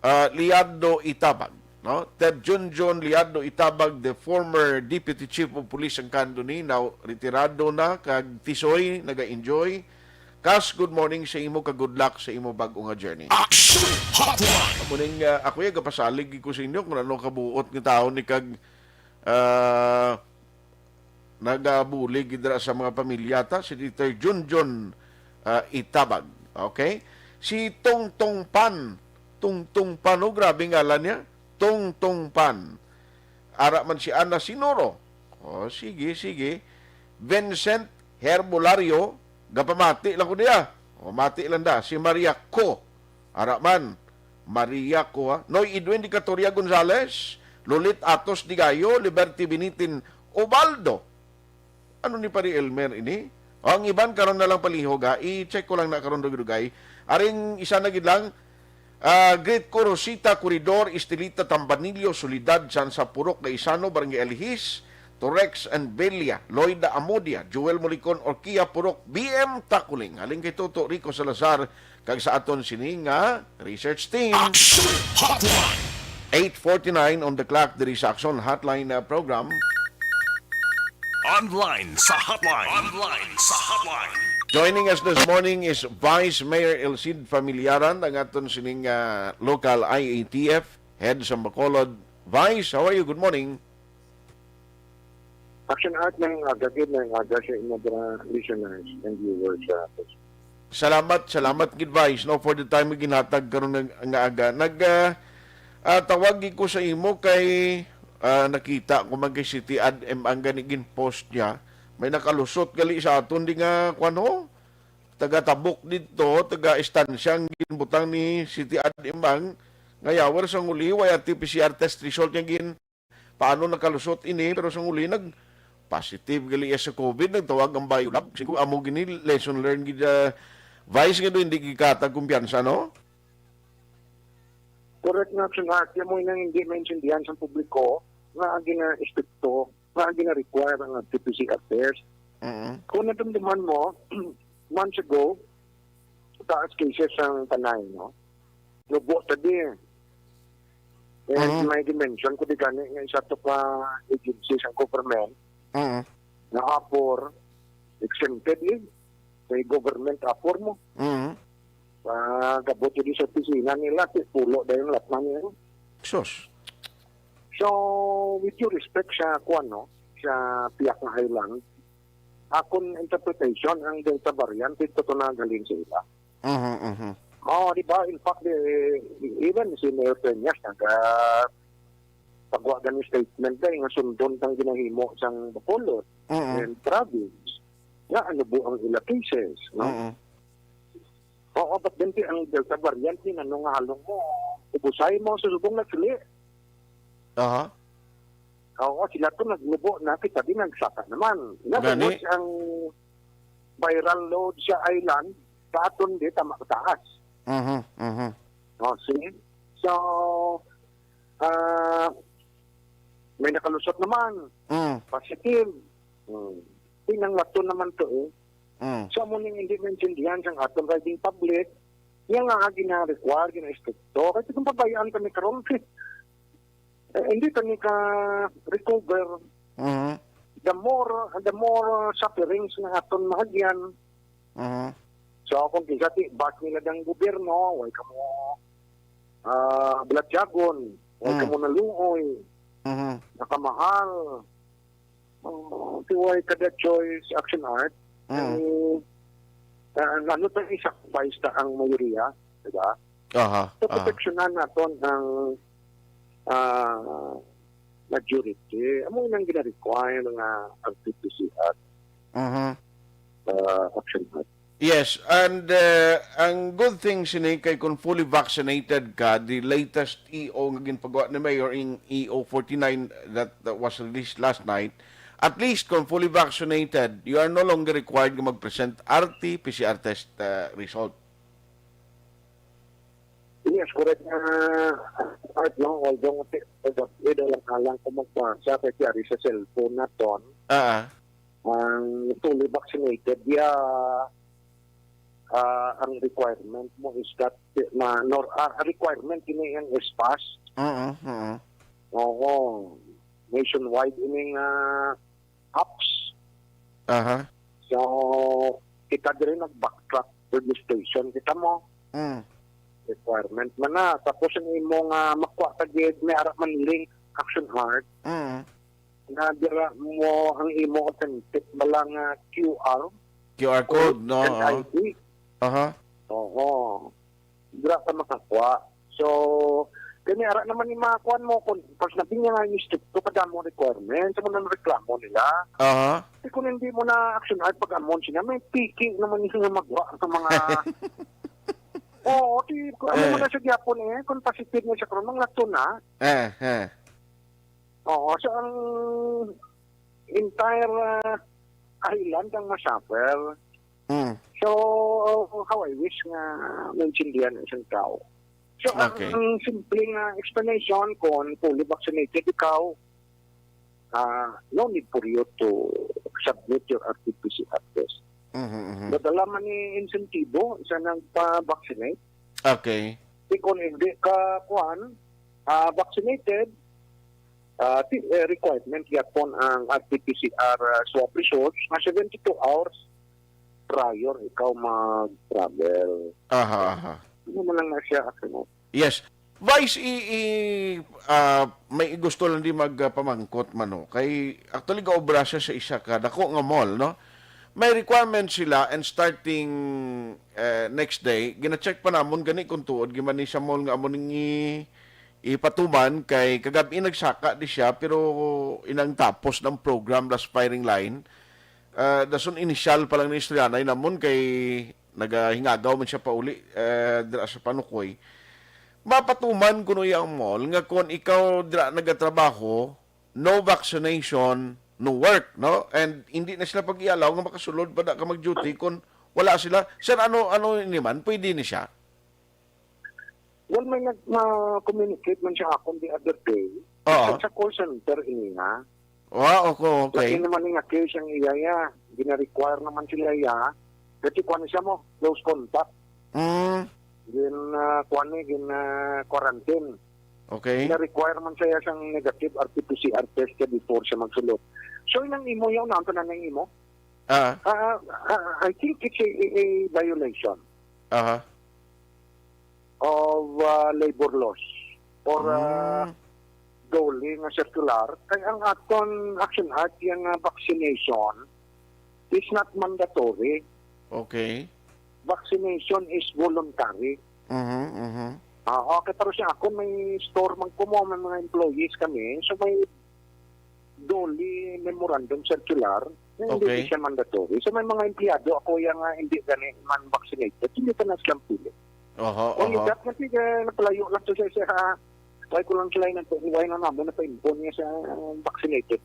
ah, Liado Itabag, no? Ter Junjun Liado Itabag, the former Deputy Chief of Police sang Candoni, now retirado na, kag Tisoy, naga-enjoy. Kas, good morning sa imo, kag good luck sa imo bag-o nga journey. Action Hotline! Amo ning, ah, ako ya, gapasalig ko sa inyo kung ano kabuot nga taon ni kag, ah, nagabulig dira sa mga pamilya ta, si Dieter Junjun, ah, Itabag. Okay? Si Tongtong Pan. Tongtong Pan, oh, grabe ngalan niya. Tongtong Pan. Ara man si Ana Sinoro. Oh, sige, sige. Vincent Herbolario, gapamati lang ko niya. O, mati lang da. Si Maria Co. Ara man, Maria Co, ha? Noy Edwin Dicatoria Gonzalez, Lolit Atos Digayo, Liberty Binitin Ubaldo. Ano ni Pari Elmer ini? O, ang iban karon na lang palihog, ha. I-check ko lang na karon dugay-dugay. Aring isa na gid lang, ah, Great Corosita Corridor, Estelita, Tambanillo, Soledad, Sansa, Purok, Gaisano, Barangay Alihis, Torex and Belia, Loida Amodia, Joel Molicon, Orquia, Purok, B M Takuling. Halin kay Toto Rico Salazar, kag sa aton sini nga research team. Action Hotline. Eight forty-nine on the clock, diri sa Action Hotline, uh, program. Online sa Hotline. Online sa Hotline. Joining us this morning is Vice Mayor Elcid Familiaran, ang aton sining, uh, local I A T F, head sa Bacolod. Vice, how are you? Good morning. Action Art, maayong aga gid, maayong aga sa inyo mga listeners and viewers, ah. Salamat, salamat gid, Vice, no, for the time nga ginhatag karon nga, nga aga. Nag, ah, ah, tawag gid ko sa imo kay, ah, nakita ko man kay City Ad M ang gani gin-post niya. May nakalusot gali sa aton di nga, kuwan, ho? Taga Tabok dito, taga Estancia ang ginbutang ni City Ad M ang nga yawer sa nguli, way R T P C R test result niya gin paano nakalusot ini, pero sa uli nag-positive gali iya sa COVID, nagtawag ang Biolab. Siguro amo gini lesson learned gid, ah, Vice, nga daw hindi gikatag kumpiyansa, no? Correct nga, Action Art. Yan mo nang hindi maintindihan sa publiko nga ang gina-estrikto, nga ang gina-require ang R T P C R test. Mm. Kung nadumduman mo, months ago, taas cases ang Panay, no? Nubo ta di. And Mhm. May dimension ko di gani nga isa to ka agency sa government Mhm. nga apor, exempted ni, may government apor mo. Mhm. Ah, gabot yun sa opisina nila, ti pulo dayon latman nila. Sus. So, with due respect sa kuwan, no, sa Piak nga Highland, akon interpretation, ang Delta variant, ito to nagaling sa ila. Mhm, mhm. Oh, di ba? In fact, eh, even si Mayor Peñas naga pagwa gani statement dai nga sundon tang ginahimo sang Bacolod Mhm. and province. Nga ano buang ila cases, no? Mhm. Oo, but then ang Delta variant ni ano nga halong mo, ubusay mo sa subong nagsulit. Aha. Oo, sila to nagnubo na, kita din nagsaka naman. Gani. Nagubos ang viral load sa island, sa aton di, tama taas. Mhm, mhm. Oh, see? So, ah, may nakalusot naman. Mm. Positive. Hmm. Pinanglaton naman to eh. Mm. So, amo ning hindi maintindihan sang aton riding public, nga nga gina-require, gina-estrikto. Kasi kung pabayaan kami karon, eh, hindi kami ka-recover. Mhm. The more, the more sufferings na aton mahagyan. Mhm. So, kung kinsa ti, bas nila ang gobyerno, way kamo, ah, balatyagon, way Mm. kamo naluoy, Mhm. nakamahal. Oh, ti way kada choice, Action Art. Mm. Ang, ah, ano ta, i-sacrifice ta ang mayoriya, di ba? Aha, So, aha. proteksyonan naton ang, ah, majority. Amo nang gina-require nga R T P C R, Mhm. ah, Action Art. Yes, and, uh, ang good thing sini kay kung fully vaccinated ka, the latest E O nga ginpagawa ni Mayor, in E O forty-nine that, that was released last night, at least kung fully vaccinated, you are no longer required nga mag-present R T P C R test, uh, result. Yes, correct nga, Art, no? Although, although lang, lang kung magbasa kay ari sa cellphone naton, Ah, ah. ang fully vaccinated, yeah, ah, ang requirement mo is that, ma-, nor-, ah, ang requirement ini ang S pass. Oo, oo. Oo. Nationwide ini nga apps. Aha. So, kita diri nag-backtrack registration kita mo. Mm. Requirement man na. Tapos ang imo nga makuha ka gid, may ara man link, Action Art. Mm. Na dira mo ang imo authentic bala nga Q R Q R code, code, no? And Oo. I D. Aha. Oo. Dira ka makakuha. So, kani ara naman ni mga kuan mo, kung pas na niya nga yung stricto, kadamo requirements, sa mga reklamo nila. Aha. Di kung hindi mo na Action Art pag-amon sila, may piki naman yung nga magwa sa mga, oo, di, kung ano Eh. mo na sa gyapon eh, kung positive mo siya, kung mga lato na. Eh, eh. Oo, so ang entire, ah, island ang ma-suffer. Mm. So, how I wish nga maintindihan ang isang tao. So, ang Okay. simple nga explanation, kung fully vaccinated ikaw, ah, no need for you to submit your R T P C R test. Mhm, mhm. Madala man ni insentibo sa nagpa-vaccinate. Okay. Di kung hindi ka, kuwan, ah, vaccinated, ah, ti-, eh, requirement yapon ang R T P C R, ah, swab results nga seventy-two hours prior ikaw mag-travel. Aha, aha. Ano man lang na siya, ano? Yes. Vice, i, i, ah, may gusto lang di magpamangkot man, no? Kay, actually, gaobra siya sa isa ka dako nga mall, no? May requirement sila, and starting, eh, next day, gina-check pa namon gani kung tuod gyud man ni sa mall nga amo ning i-, ipatuman, kay kagab-i nagsaka di siya, pero inang tapos ng program, last firing line, ah, dason inisyal pa lang ni istoryanay namon kay nagahingagaw man siya pauli, eh, dira sa Panukoy. Mapatuman kuno iya ang mall nga kon ikaw dira nagatrabaho, no vaccination, no work, no? And hindi na sila pag-ialaw nga makasulod pa da ka mag-duty kon wala sila. Sir, ano, ano ini man? Pwede ni siya? Well, may nag-, ma-communicate man siya akon the other day. Oo. Sa, sa call center ini nga. Ah, okay, okay. Lain naman nga case ang iya, ya. Gina-require naman sila, ya. Kasi kuwan siya mo, close contact. Mm. Gin, ah, kuwan ni, gin, ah, quarantine. Okay. Gina-require man siya sang negative R T P C R test siya before siya magsulod. So, inang imo, yaw na, ang tanan ng imo? Ah. Ah, ah, I think it's a, a, a violation. Aha. Of, ah, labor laws or, ah, Mm. DOLE nga circular, kay ang aton Action Act, yang, ah, vaccination is not mandatory. Okay. Vaccination is voluntary. Mhm, mhm. Ah, okay, pero siya ako, may store man ko mo, may mga employees kami, so may DOLE memorandum circular, na hindi Okay. siya mandatory. So, may mga empleyado ako yang, ah, hindi gani man vaccinated, hindi pa na silang pili. Oho, Kung oho. Yung dat na siya, napalayo lang to siya sa, why ko lang sila yung nagpahuway na naman, napaimpon niya sa vaccinated.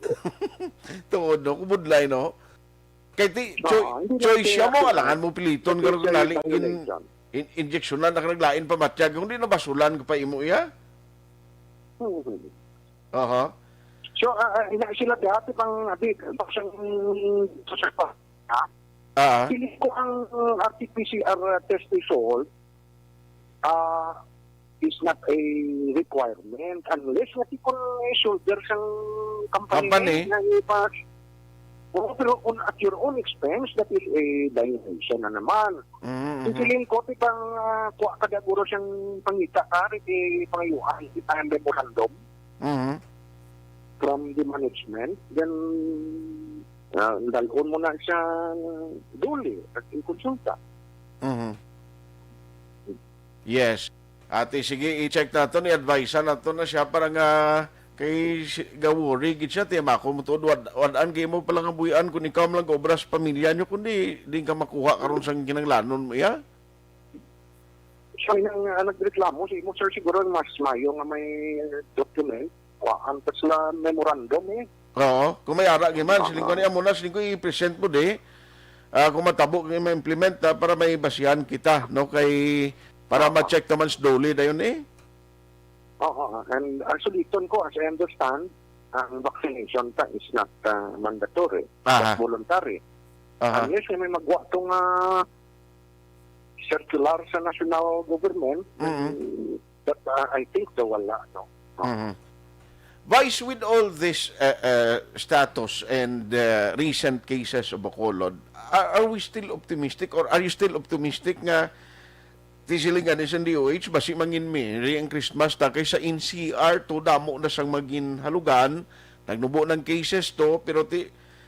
Tuod, no? Kubudlay, no? Kay ti, Oo, choi-, hindi choice lang siya siya mo, ako. Alangan mo piliton, Ito pero siya yung nali, in-, violation. in-, injeksyonan na ka naglain pa matyag, kung di nabasulan ka pa imo iya? Hmm. Aha. So, ah, ah, ina sila dati pang, abi, baksang, sa pa, ha? Ah. Pili ko ang R T P C R test result, ah, is not a requirement unless nga ti kon i-shoulder sang company Company. Na ipas. Oo, pero on, at your own expense, that is a violation na naman. Mm, Ang mhm. Feeling ko, ti pang, ah, kuha ka daguro siyang pangita ka, di pangayuan, di pa ang memorandum. Mhm. From the management, then, ah, dalon mo na siya DOLE at ikonsulta. Mhm. Yes. Ate, sige, i-check nato, i-advise nato na siya para nga kay si-, ga-worry gid siya, ti mako mo tuod, wad-, wad-an kay mo pala nga buy-an kung ikaw man lang gaobra sa pamilya nyo, kundi di ka makuha karon sang kinahanglanon mo iya. So, inang, ah, nagreklamo sa imo, sir, siguro mas mayo nga may document, kuhaan pa sila memorandum, eh. Oo, kung may ara gyud man, siling ko Aha. ni amo na, siling ko i-present mo di. Ah, kung matabo gyud ma-implement, ah, para may basihan kita, no, kay para Aha. ma-check naman sa DOLE dayon, eh. Oo, and ang suliton ko, as I understand, ang vaccination ta is not, ah, mandatory, Aha. but voluntary. Aha. Unless may magwa to nga circular sa national government, Mm. but, ah, I think daw wala, no? No. Mhm. Vice, with all this, uh, uh, status and, uh, recent cases of Bacolod, are, are we still optimistic or are you still optimistic nga ti siling gani sa D O H, basi mangin Merry ang Christmas ta kay sa N C R to damo na sang mangin halugan, nagnubo ng cases to, pero ti,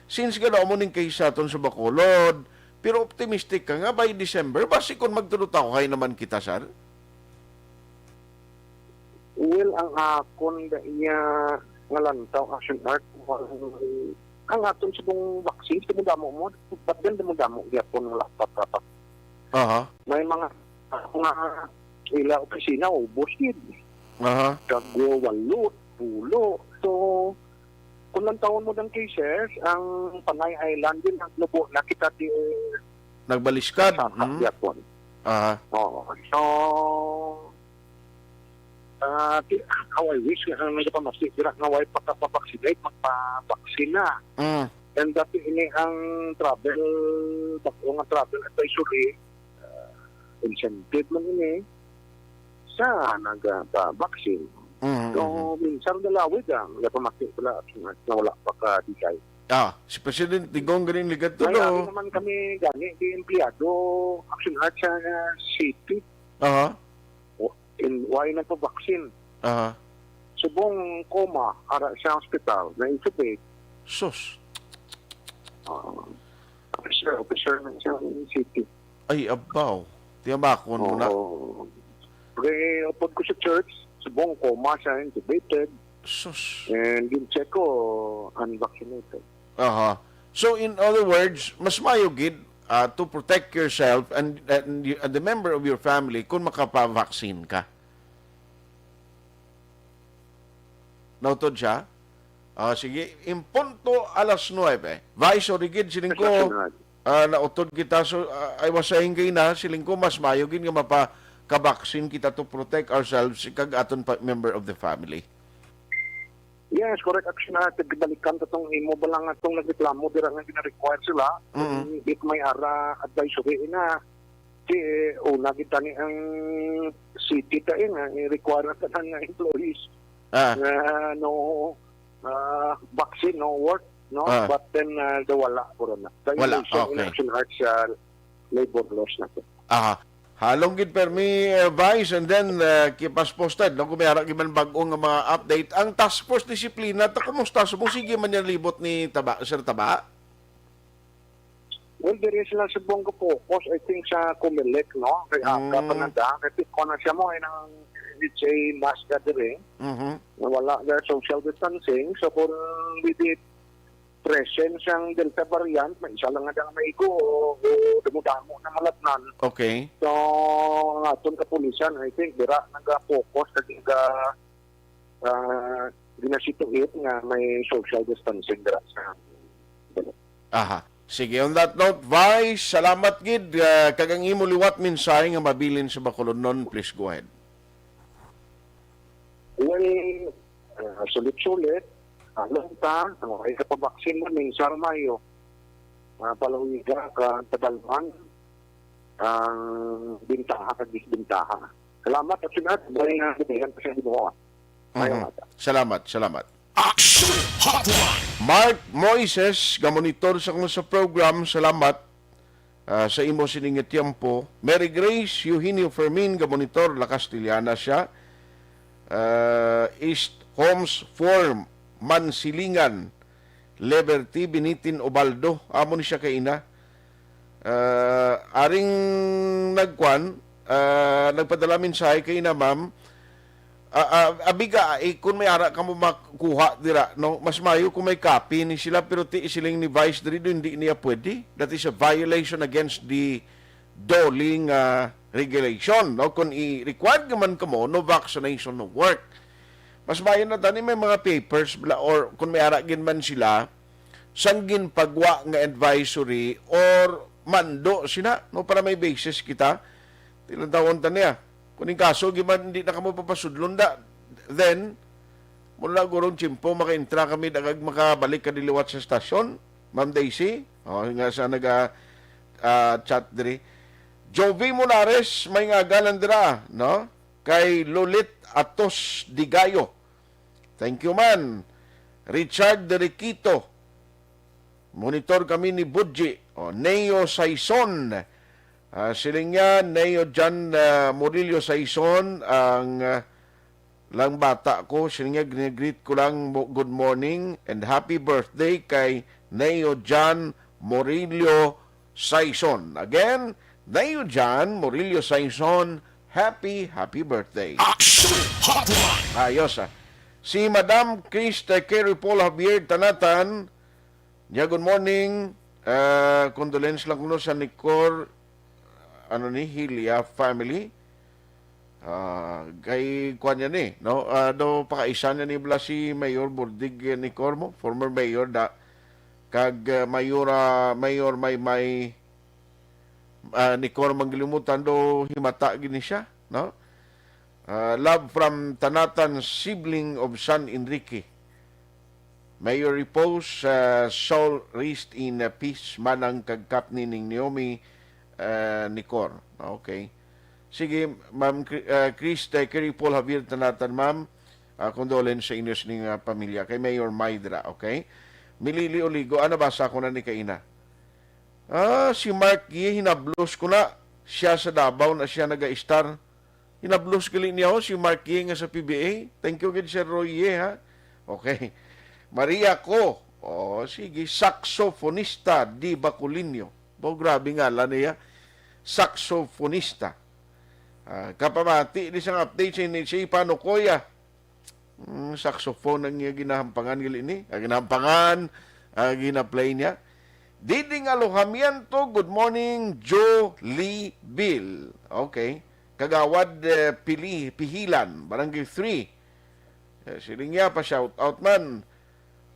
since gano mo ning case sa aton sa Bacolod, pero optimistic ka nga by December, basi kung magtulutawhay naman kita, sir? Well, ang akon da iya nga lantaw, Action Art, ang aton subong vaccines, damo-damo mo, but then damo-damo gyapon nga lapat-lapat. Aha. May mga, mga ila opisina, ubos gid. Aha. Kag walo, pulo. So, Kung lantawon mo ng cases, ang Panay Island din, naglubo na kita di Nagbaliskad. Sa Mm. Kabyakon. Aha. Oo. So, ah, ti-, how I wish nga ang nagapamasi, dira nga way pa ka pa-vaccinate, magpa-vaccine na. Mm. And dati ini ang travel, bako nga travel advisory, ah, incentive man ini sa nagapa-vaccine. Mm, So, mm. minsan nalawid ang nagapamati sila at nga wala pa ka digay. Ah, si President Digong galing ligat to, May no? Ano naman kami gani, di empleyado, Action Arts sa, uh, city. Aha. O, in, why nagpa-vaccine? Aha. Subong coma, ara sa hospital, na-intubate. Sus. Ah, officer, officer ng isang city. Ay, abaw. Tiyamakon mo na. Oo. Okay, upod ko sa church, subong coma siya, intubated. Sus. And din check ko, unvaccinated. Aha. So, in other words, mas mayo gid, ah, to protect yourself and, and, y- and the member of your family kung makapa-vaccine ka. Nautod siya? Ah, sige, in punto alas nuebe. Vice, sorry gid, siling ko, Alas nuebe. ah, nautod kita. So, ah, I was saying kay na, siling ko, mas mayo gid nga mapa-vaccine kita to protect ourselves kag aton pa, member of the family. Yes, correct. Actually, na, balikan ta tong imo ba lang atong nagreklamo dira nga gina-require sila. Mm. If may ara advisory na, si, una gid tani ang city ta, eh, nga i-require na tanan nga employees Ah. nga no, ah, vaccine, no work, no? Ah. But then, ah, the wala, corona. Wala, Violation in okay. Action Arts sa labor laws na to. Aha. Halong gid permi, eh, Vice, and then, eh, keep us posted, no? Kung may ara gid man bag-o nga mga update. Ang Task Force Disiplina, ta, kumusta? Subong sige man yan libot ni Taba, Sir Taba? Well, there is lang subong ka focus, I think, sa Comelec, no? Kay Aka Mm. pa nanda, kay Pico na siya mo, ay nang it's a mass gathering. Mhm. Na wala na social distancing. So, kung with the presence ang Delta variant, may isa lang nga dang maigo o, o damo-damo na malatnan. Okay. So, ang aton kapulisan, I think, dira naga-focus, nag-, naga, ah, ginasituate nga may social distancing dira sa Aha. Sige, on that note, Vice, salamat gid, ah, kag ang imo liwat mensahe nga mabilin sa Bacolodnon, please go ahead. Well, ah, sulit-sulit, alam ta, no, ay kapabaksin mo, minsan mayo, ah, palawiga ka, tabalman, ang bintaha kag disbintaha. Salamat, at sunod, bali nga, bigyan ko sa ginoo. Mayo Mhm. nga ta. Salamat, salamat. Action Hotline. Mark Moises, gamonitor sa kamo sa program, salamat, ah, sa imo sining nga tiyempo. Mary Grace Eugenio Fermin, gamonitor, La Castellana siya. Ah, East Homes for Mansilingan, Liberty, Binitin, Ubaldo. Amo ni siya kaina. Ah, aring nagkuan, ah, nagpadala mensahe kaina, ma'am. Ah, ah, abiga, eh, kung may ara ka mo makuha dira, no? Mas mayo kung may copy ni sila, pero ti siling ni Vice diri, do, hindi niya pwede. That is a violation against the DOLE nga regulation, no? Kung i-required naman kamo, no vaccination, no work. Mas mayo na tani may mga papers bla, or kung may ara gid man sila, sang ginpagwa nga advisory or mando sina, no, para may basis kita. Tilantawon ta niya. Kung in kaso, giman, hindi na kamo papasudlon da, then, mula gurong tiyempo, makaintra kami, dagag makabalik ka diliwat sa stasyon, Ma'am Daisy. Oh, nga sa naga, ah, chat diri. Jovi Molares, may nga galan dira, no? Kay Lolit Atos Digayo. Thank you, man. Richard Deriquito. Monitor kami ni Budji. O, Neo Saison. Ah, siling niya, Neo John, ah, Murillo Saison, ang, ah, lang bata ko. Siling niya, ginigreet ko lang, mo-, good morning and happy birthday kay Neo John Murillo Saison. Again, Neo John Murillo Saison, happy, happy birthday. Action Hotline. Ayos, ah. Si Madam Chris, eh, Kerry Paul Javier Tanatan, niya, good morning. Ah, condolence lang kuno sa Nicor, ano ni, Hilia family. Ah, kay kuan yan eh, no? Ah, do pakaisa na ni bala si Mayor Burdig, eh, ni Cormo, former mayor da, kag, ah, Mayora, Mayor Maymay, ah, ni Cor Manglimutan, do himata gini siya, no? Ah, love from Tanatan, sibling of San Enrique. May your repose, ah, soul rest in, ah, peace, manang kag kapni ning Naomi, ah, ni Cor. Okay. Sige, Ma'am Cri-, ah, Chris, eh, Kerry Paul Javier Tanatan, ma'am. Ah, condolence sa inyo sining, ah, pamilya. Kay Mayor Maydra, okay? Milili Oligo, ah, nabasa ko na ni kaina. Ah, si Mark Yi, hinablos ko na. Siya sa Davao na siya naga-star. Hinablos gali niya, oh, si Mark Yi nga sa P B A. Thank you gid, Sir Roy Yi, ha? Okay. Maria Ko. Oh, sige. Saxofonista di Bacolino. Bo, grabe ngalan niya. Saxofonista. Ah, kapamati, di sang update sa ini, si Pano Koya. Mm, saxophone ang iya ginahampangan, gali ni. Ah, ginahampangan, ah, gina-play niya. Diding Alojamiento, good morning, Joe Lee Bill. Okay. Kagawad, eh, Pili-, Pihilan, Barangay three. Eh, siling niya, pa-shout out man.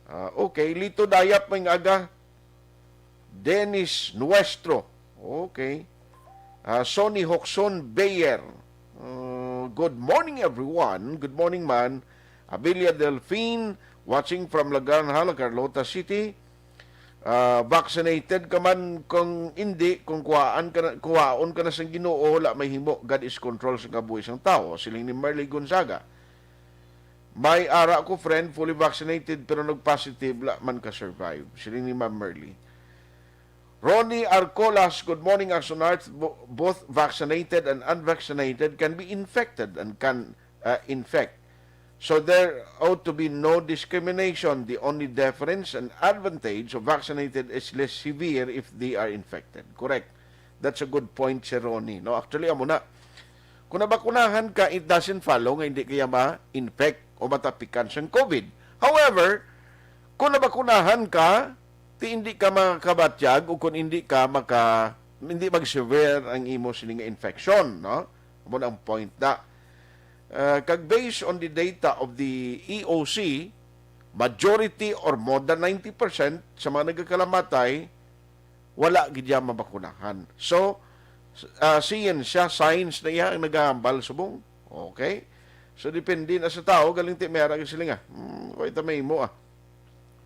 Ah, okay, Lito Dayap, may aga. Dennis Nuestro. Okay. Ah, Sonny Hoxon Bayer. Uh, good morning, everyone. Good morning, man. Abilia Delfin, watching from La Granja, La Carlota City. Ah, vaccinated ka man, kung hindi, kung kuhaan ka na, kuhaon ka na sang Ginoo, wala may himo. God is control sa kabuhi sang tawo, siling ni Merly Gonzaga. May ara ko friend, fully vaccinated, pero nag-positive, la man ka-survive. Siling ni Ma'am Merly. Ronnie Arcolas, good morning, Action Arts. Bo-, both vaccinated and unvaccinated can be infected and can, uh, infect. So there ought to be no discrimination. The only difference and advantage of vaccinated is less severe if they are infected. Correct. That's a good point, Sir Ronnie. No, actually, amo na. Kung nabakunahan ka, it doesn't follow nga hindi kaya ma-infect o matapikan sang COVID. However, kung nabakunahan ka, ti hindi ka makabatyag o kung hindi ka maka-, hindi mag-severe ang imo sini nga infection, no? Amo na ang point da. Uh, kag based on the data of the E O C, majority or more than ninety percent sa mga nagakalamatay, wala gid siya mabakunahan. So, uh, science siya, science na iya ang nagahambal subong. Okay? So, depende na sa tao, galing ti may ara gid sila nga. Hmm, ko ita may imo, ah.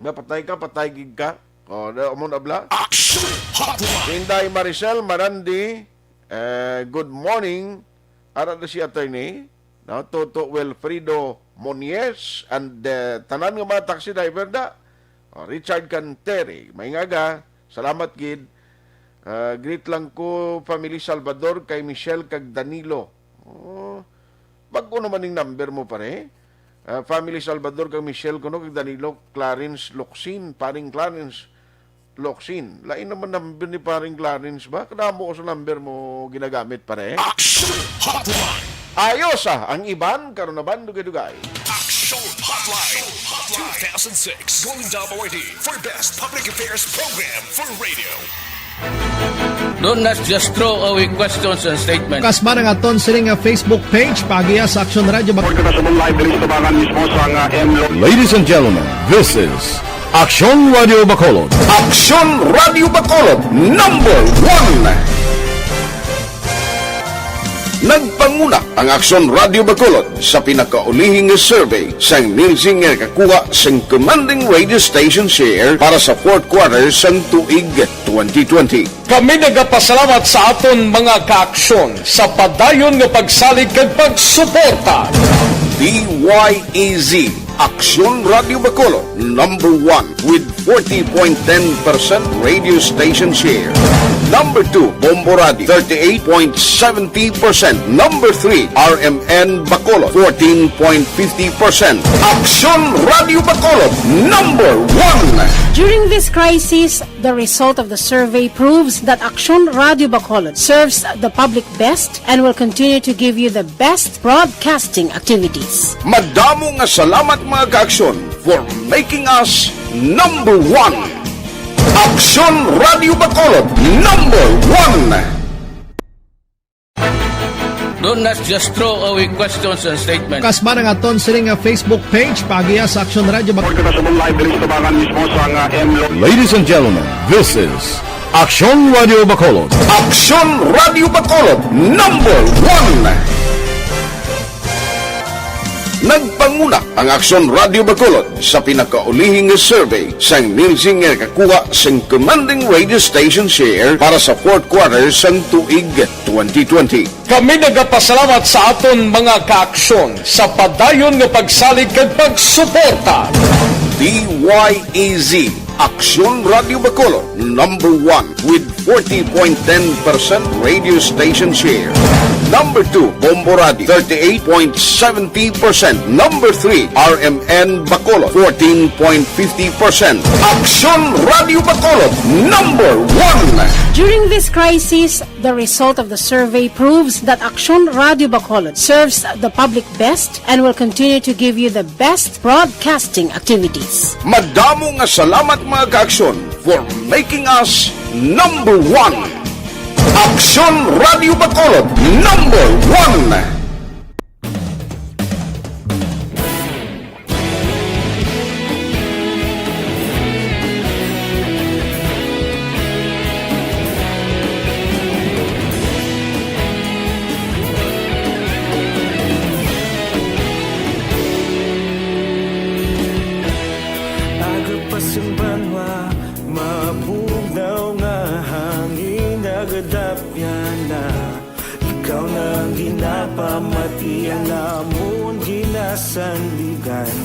Mapatay ka, patay gid ka. O, da-, amo na bala. Action Hotline! Inday Maricel Marandi, eh, good morning. Ara na si attorney, no? Toto Wilfredo Monies and, eh, tanan nga mga taxi driver da. O, Richard Canteri, may ngaga. Salamat gid. Ah, greet lang ko, family Salvador, kay Michelle kag Danilo. Oh, bag-o naman ning number mo, pare. Ah, family Salvador kag Michelle kuno kag Danilo Clarence Locsin, paring Clarence Locsin. Lain naman number ni paring Clarence ba? Kadamo ko sa number mo ginagamit, pare. Action Hotline. Ayos, ah, ang iban karon naman dugay-dugay. Action Hotline two thousand six Golden Dome Awardee for Best Public Affairs Program for Radio. Do not just throw away questions and statements. Kasma nga aton sini nga Facebook page, paagiha sa Action Radio Bac- Report ka sa Live, Police Tabangan mismo sa nga M Lo- Ladies and gentlemen, this is Action Radio Bacolod. Action Radio Bacolod, number one. Nagpanguna ang Action Radio Bacolod sa pinakaulihi nga survey sang Nielsen nga nakakuha sang commanding radio station share para sa fourth quarter sang tuig twenty twenty. Kami nagapasalamat sa aton mga kaaksyon sa padayon nga pagsalig kag pagsuporta. D Y E Z, Aksyon Radio Bacolod, number one with forty point ten percent radio station share. Number two, Bombo Radio, thirty-eight point seventy percent. Number three, R M N Bacolod, fourteen point fifty percent. Aksyon Radio Bacolod, number one. During this crisis, the result of the survey proves that Aksyon Radio Bacolod serves the public best and will continue to give you the best broadcasting activities. Madamo nga salamat, mga kaaksyon, for making us number one. Aksyon Radio Bacolod, number one. Do not just throw away questions and statements. Kasma ang aton sini nga Facebook page, paagiha sa Aksyon Radyo Bac- Report kita sa buong live diri sa Tabangan mismo sa nga M Lo- Ladies and gentlemen, this is Aksyon Radio Bacolod. Aksyon Radio Bacolod, number one. Nagpanguna ang Aksyon Radio Bacolod sa pinakaulihing nga survey sang Nielsen nga nakakuha sang commanding radio station share para sa fourth quarter sang tuig twenty twenty. Kami nagapasalamat sa aton mga kaaksyon sa padayon nga pagsalig kag pagsuporta. D Y E Z, Aksyon Radio Bacolod, number one with forty point ten percent radio station share. Number two, Bombo Radio, thirty-eight point seventy percent. Number three, R M N Bacolod, fourteen point fifty percent. Aksyon Radio Bacolod, number one. During this crisis, the result of the survey proves that Aksyon Radio Bacolod serves the public best and will continue to give you the best broadcasting activities. Madamo nga salamat, mga kaaksyon, for making us number one. Aksyon Radio Bacolod, number one. Aga pa sing banwa, mabugnaw nga hangin nagadapyan na. Ikaw na ang ginapamati, ang amon ginasandigan.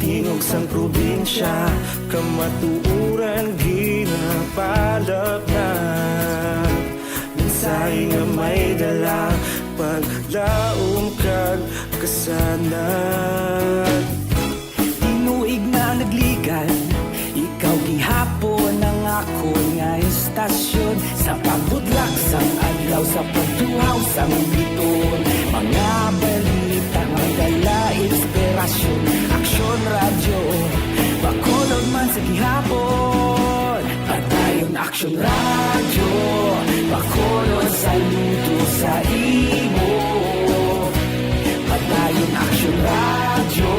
Tingog sang probinsya, kamatuoran ginapalapnat. Mensahe nga may dala, paglaom kag kasanag. Tinuig na nagligan, ikaw gihapon ang akon nga istasyon. Sa pagbutlak sang adlaw, sa pagtuhaw sang bituon, mga balita may dala inspirasyon. Aksyon Radyo, Bacolod man sa gihapon. Padayon Aksyon Radyo, Bacolod, saludo sa imo. Padayon Aksyon Radyo,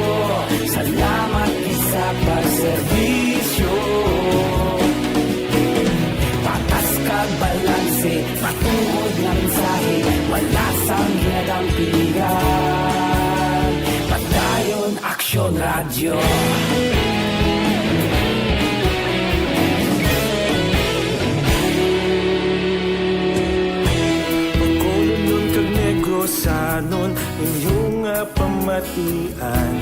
salamat gid sa pagserbisyo. Patas kag balanse, matuod nga mensahe, wala sang ginadampigan. Padayon Aksyon Radyo. Bacolodnon kag Negrosanon, inyo nga pamatian.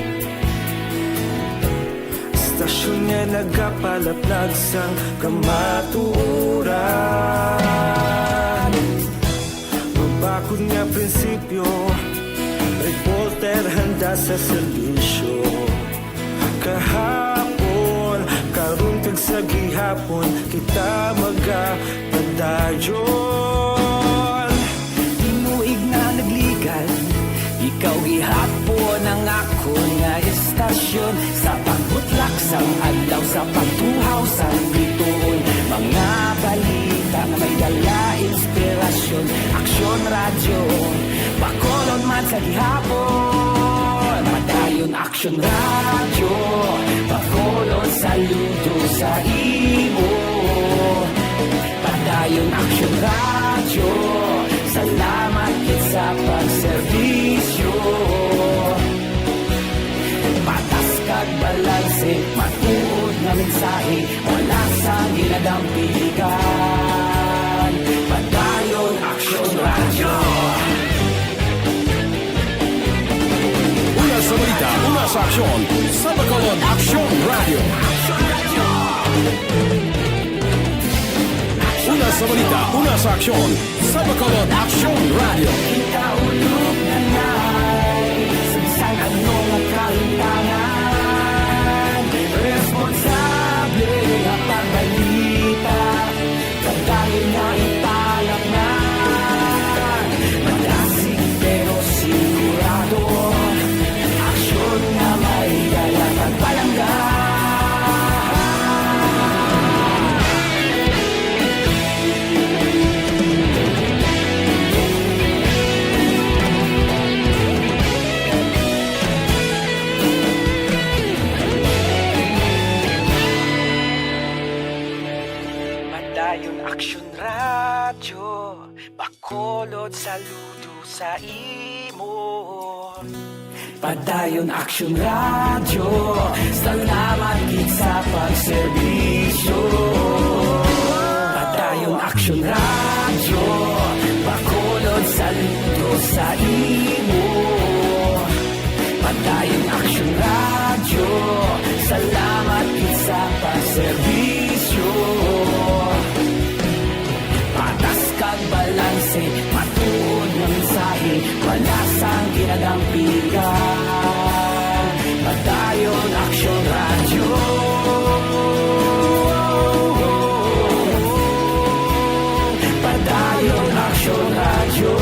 Istasyon nga nagapalaplag sang kamatuoran. Mabakod nga prinsipyo, reporter handa sa serbisyo. Kahapon, karon kag sa gihapon, kita magapadayon. Tinuig na nagligan, ikaw gihapon ang akon nga istasyon. Sa pagbutlak sang adlaw, sa pagtuhaw sang bituon, mga balita nga may dala inspirasyon. Aksyon Radyo, Bacolod man sa gihapon. Padayon Aksyon Radyo, Bacolod, saludo sa imo. Padayon Aksyon Radyo, salamat gid sa pagserbisyo. Patas kag balanse, matuod nga mensahe, wala sang ginadampigan. Padayon Aksyon Radyo. Una sa balita, una sa aksyon, sa Bacolod Aksyon Radyo. Una sa balita, una sa aksyon, sa Bacolod Aksyon Radyo. Kita ulog na nai, sa bisan ano nga kahimtangan, responsable nga pagbalita. Padayon nga ipalapngan, madasig pero sigurado, aksyon nga may dala pagpalangga. Sa imo. Padayon Aksyon Radyo, salamat gid sa pagserbisyo. Padayon Aksyon Radyo, Bacolod, saludo sa imo. Padayon Aksyon Radyo, salamat gid sa pagserbisyo. Patas kag balanse, matuod nga mensahe, wala sang ginadampigan. Padayon Aksyon Radyo. Padayon Aksyon Radyo.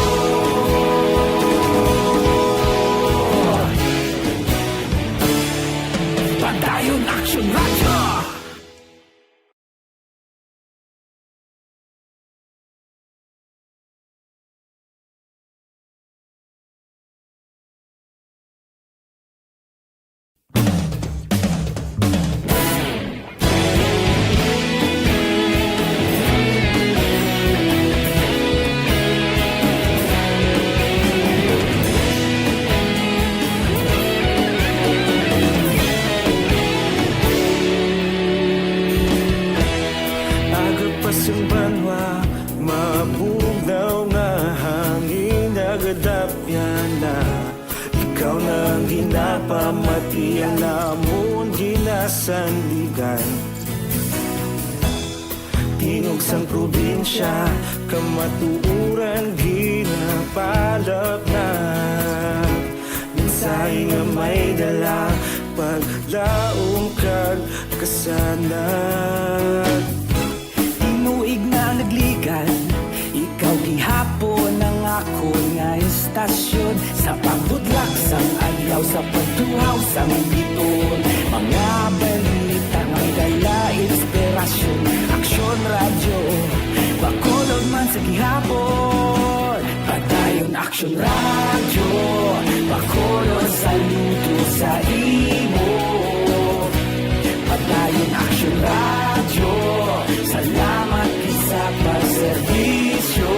Padayon Aksyon Radyo. Aga pa sang banwa, mabugnaw nga hangin nagadapyan na. Ikaw na ang ginapamatian namon ginasandigan. Tingog sang probinsya, kamatuoran ginapalapnag. Mensahe nga may dala, paglaom kag kasanag. Tinuig na nagligad, ikaw gihapon ang akon nga istasyon. Sa pagbutlak sang adlaw, sa pagtuhaw sang bituon, mga balita nga may dala inspirasyon. Aksyon Radyo, Bacolod man sa gihapon. Padayon Aksyon Radyo, Bacolod, saludo sa imo. Padayon Aksyon Radyo, salamat gid sa pagserbisyo.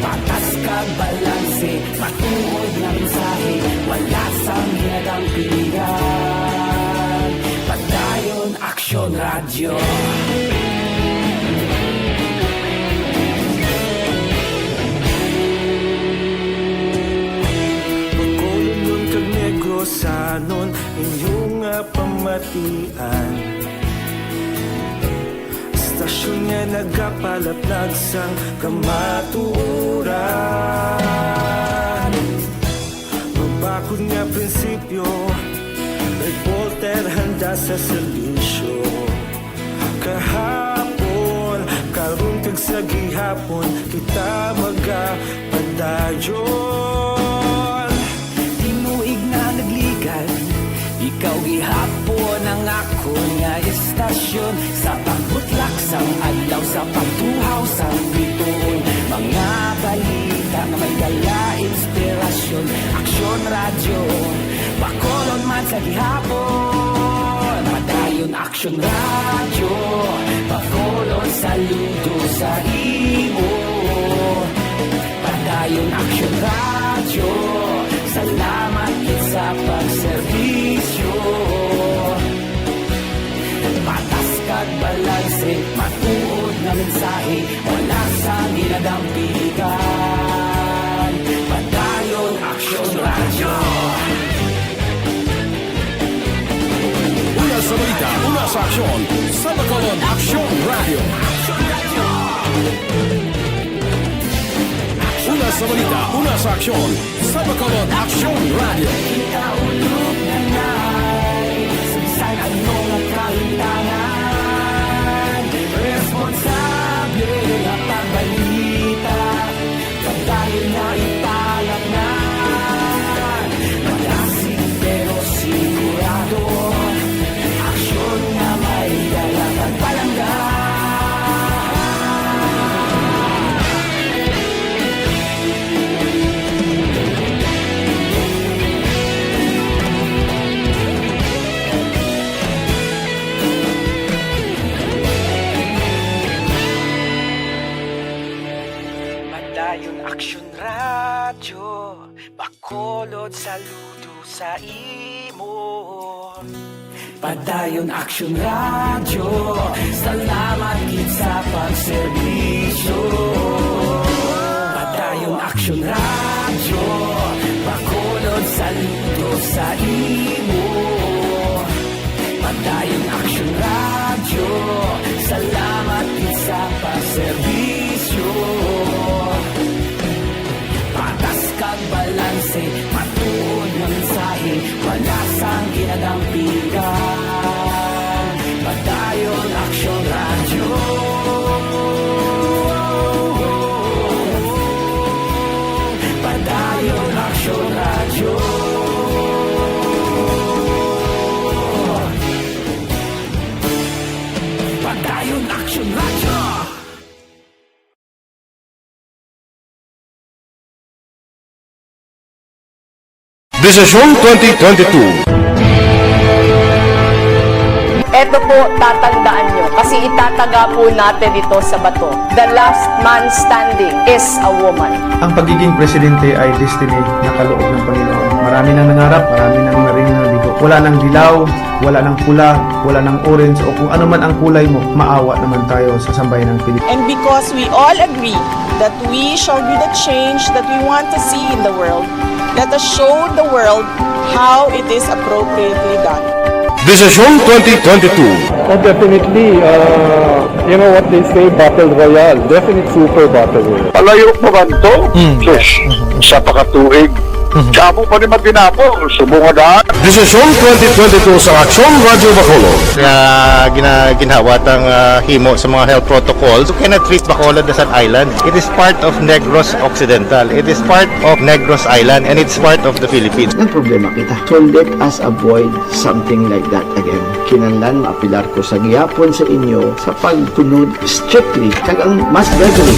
Patas kag balanse, matuod nga mensahe, wala sang ginadampigan. Padayon Aksyon Radyo. Bacolodnon kag Negrosanon, inyo nga pamatian. Istasyon nga nagapalaplag sang kamatuoran. Mabakod nga prinsipyo, reporter handa sa serbisyo. Kahapon, karon kag sa gihapon, kita magapadayon. Tinuig na nagligad, ikaw gihapon ang akon nga istasyon. Sa pagbutlak sang adlaw, sa pagtuhaw sang bituon, mga balita nga may dala inspirasyon. Aksyon Radyo, Bacolod man sa gihapon. Padayon Aksyon Radyo, Bacolod, saludo sa imo. Padayon Aksyon Radyo, salamat gid sa pagserbisyo. Patas kag balanse, matuod nga mensahe, wala sang ginadampigan. Padayon Aksyon Radyo. Una sa balita, una sa aksyon, sa Bacolod Aksyon Radyo. Una sa balita, una sa aksyon, sa Bacolod Aksyon Radyo. Kita ulog na nai, sa bisan ano nga kahimtangan, responsable nga pagbalita. Padayon na ipalapnan, malasig pero sigurado. Aksyon nga may dala kag palangga. Radyo Bacolod, saludo sa imo. Padayon Aksyon Radyo, salamat gid sa pagserbisyo. Padayon Aksyon Radyo, Bacolod, saludo sa imo. Padayon Aksyon Radyo, salamat gid sa pagserbisyo. Patas kag balanse, matuod nga mensahe, wala sang ginadampigan. Padayon Aksyon Radyo. Padayon Aksyon Radyo. Padayon Aksyon Radyo. Desisyon twenty twenty-two. Eto po, tatandaan nyo, kasi itataga po natin ito sa bato. The last man standing is a woman. Ang pagiging presidente ay destiny na kaloob ng Panginoon. Marami nang nangarap, marami nang narinig na nabigo. Wala nang dilaw, wala nang pula, wala nang orange, o kung ano man ang kulay mo, maawa naman tayo sa sambayan ng Pilipinas. And because we all agree that we shall be the change that we want to see in the world, let us show the world how it is appropriately done. Desisyon twenty twenty-two. Oh, definitely. Uh, you know what they say, battle royale. Definitely super battle royale. Palayo pa man to? Mm. Sus, sa pakatuig. Mhm. Damo pa ni Matinabo, subong nga daan. Desisyon twenty twenty-two sa Aksyon Radyo Bacolod. Nga gina-, ginhawa tang, ah, himo sa mga health protocols. You cannot treat Bacolod as an island. It is part of Negros Occidental. It is part of Negros Island, and it's part of the Philippines. Nagproblema kita. So let us avoid something like that again. Kinahanglan maapilar ko sa gihapon sa inyo sa pagtunod strictly kag ang mas reverent.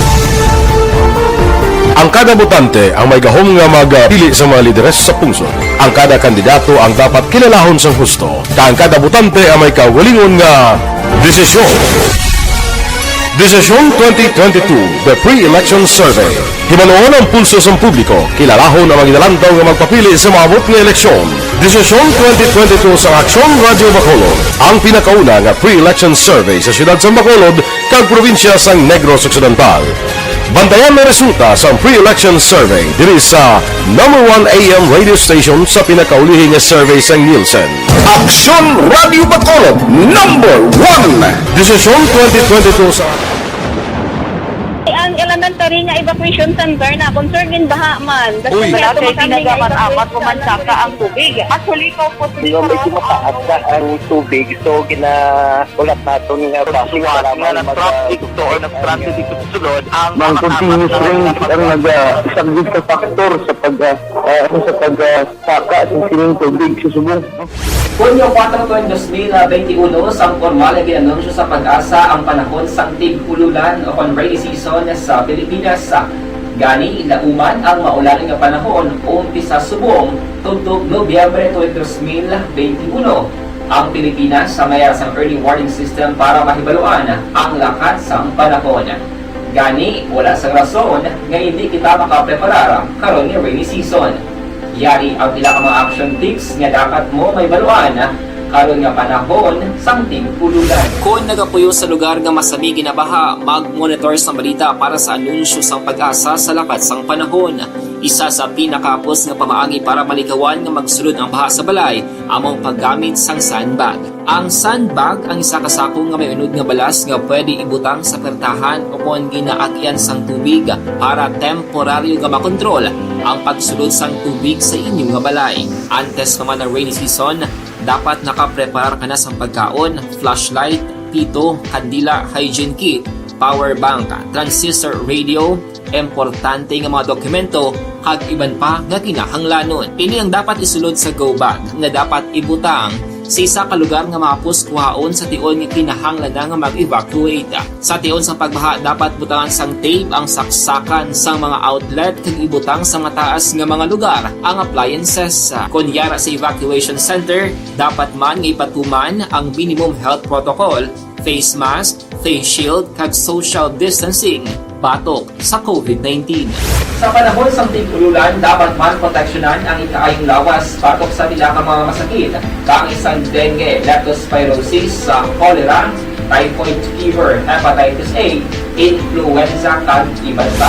Ang kada botante ang may gahom nga magpili sa mga lideres sa pungsod. Ang kada kandidato ang dapat kilalahon sang husto, kag ang kada botante ang may kaugalingon nga desisyon. Desisyon twenty twenty-two, the pre-election survey. Hibaluon ang pulso sang publiko, kilalahon ang mga ginalantaw nga magpapili sa maabot nga eleksyon. Desisyon twenty twenty-two sa Aksyon Radyo Bacolod, ang pinakauna nga pre-election survey sa siyudad sang Bacolod kag probinsya sang Negros Occidental. Bantayan ang resulta sang pre-election survey diri sa number one A M radio station sa pinakaulihi nga survey sang Nielsen. Aksyon Radyo Bacolod, number one. Desisyon twenty twenty-two sa Ang elementary nga evacuation center na, concern gid baha man. Uy. Wala kay tinaga man amat ko man saka ang tubig. Actually, ko po. Di ba, medyo mataas na ang tubig, so ginaulat naton nga basi wala nga nag-traffic to or nag-transit dito sa sulod, ang mga continuous rains ang nag-, ah, isang big factor sa pag, ah, ah, ano, sa pag, ah, saka sa sining tubig sa subong. Hunyo kuwatro, tuig dos mil benti uno, sang pormal nga gin-anunsyo sa PAGASA ang panahon sang tig-ululan o kon rainy season sa Pilipinas. Gani, lauman ang maulan nga panahon umpisa subong tubtob Nobyembre tuig dos mil benti uno. Ang Pilipinas may ara sang early warning system para mahibaluan ang lakat sang panahon. Gani, wala sang rason nga indi kita makapreparar karon nga rainy season. Yari ang pila ka mga action tips nga dapat mo mahibaluan karon nga panahon sang tig-ululan. Kon nagapuyo sa lugar nga masami ginabaha, mag-monitor sang balita para sa anunsyo sang PAGASA sa lakat sang panahon. Isa sa pinakahapos nga pamaagi para malikawan nga magsulod ang baha sa balay amo ang paggamit sang sandbag. Ang sandbag ang isa ka sako nga may unod nga balas nga pwede ibutang sa pertahan o kon ginaagyan sang tubig para temporaryo nga makontrol ang pagsulod sang tubig sa inyo nga balay. Antes pa man ang rainy season, dapat nakapreparar ka na sang pagkaon, flashlight, pito, kandila, hygiene kit, power bank, transistor radio, importante nga mga dokumento, kag iban pa nga kinahanglanon. Ini ang dapat isulod sa go bag nga dapat ibutang sa isa ka lugar nga mahapos kuhaon sa tion nga kinahanglan na nga mag-evacuate. Sa tion sang pagbaha, dapat butangan sang tape ang saksakan sang mga outlet kag ibutang sa mataas nga mga lugar ang appliances. Kon yara sa evacuation center, dapat man nga ipatuman ang minimum health protocol, face mask, face shield, kag social distancing. batok sa COVID nineteen. Sa panahon sang tig-ululan, dapat man proteksyonan ang ikaayong lawas batok sa pila ka mga masakit, kaangay sang dengue, leptospirosis, sa cholera, typhoid fever, hepatitis A, influenza, kag iban pa.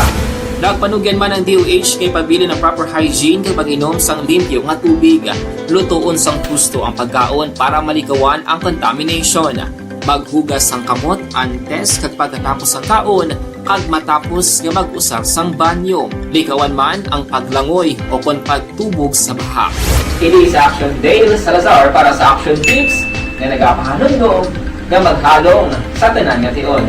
Nagpanugyan man ang D O H nga ipabilin ang proper hygiene kag pag-inom sang limpyo nga tubig. Lutoon sang husto ang pagkaon para malikawan ang contamination. Maghugas sang kamot antes kag pagkatapos sang kaon, kag matapos nga mag-usar sang banyo. Likawan man ang paglangoy o kon pagtubog sa baha. Ini sa Action Dale Salazar para sa Action Tips nga nagapahanumdom nga maghalong sa tanan nga tion.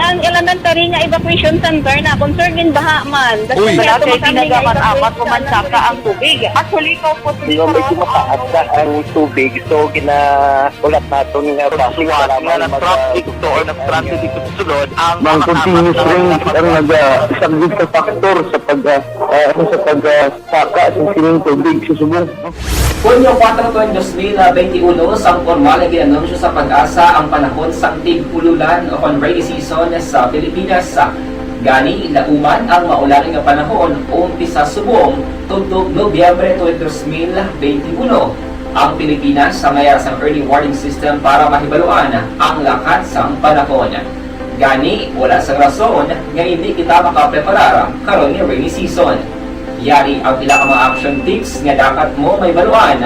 Ang elementary nga evacuation center na concern gid baha man. Uy. Kasi Wala medyo kay makami nga tinaga man evacuation amat o man saka ang tubig. Actually, ikaw po, Di ba, medyo mataas na ang tubig, so ginaulat naton nga Suwat nga na-trap dito or na-stranded dito sa sulod ang Mang mga continuous tamat na rain ang nag-, ah, subject sa factor sa pag, ah, ah, ano, sa pag, ah, saka sa sining tubig sa subong. Hunyo kuwatro tuig dos mil benti uno, sang pormal nga gin-anunsyo sa PAGASA ang panahon sang tig-ululan o kon rainy season sa Pilipinas. Gani, nauman ang maulan nga panahon umpisa subong tubtob Nobyembre tuig dos mil benti uno. Ang Pilipinas sa mayar sang early warning system para mahibaluan ang lakat sang panahon. Gani, wala sang rason nga indi kita makapreparar karon nga rainy season. Yari ang pila ka mga action tips nga dapat mo mahibaluan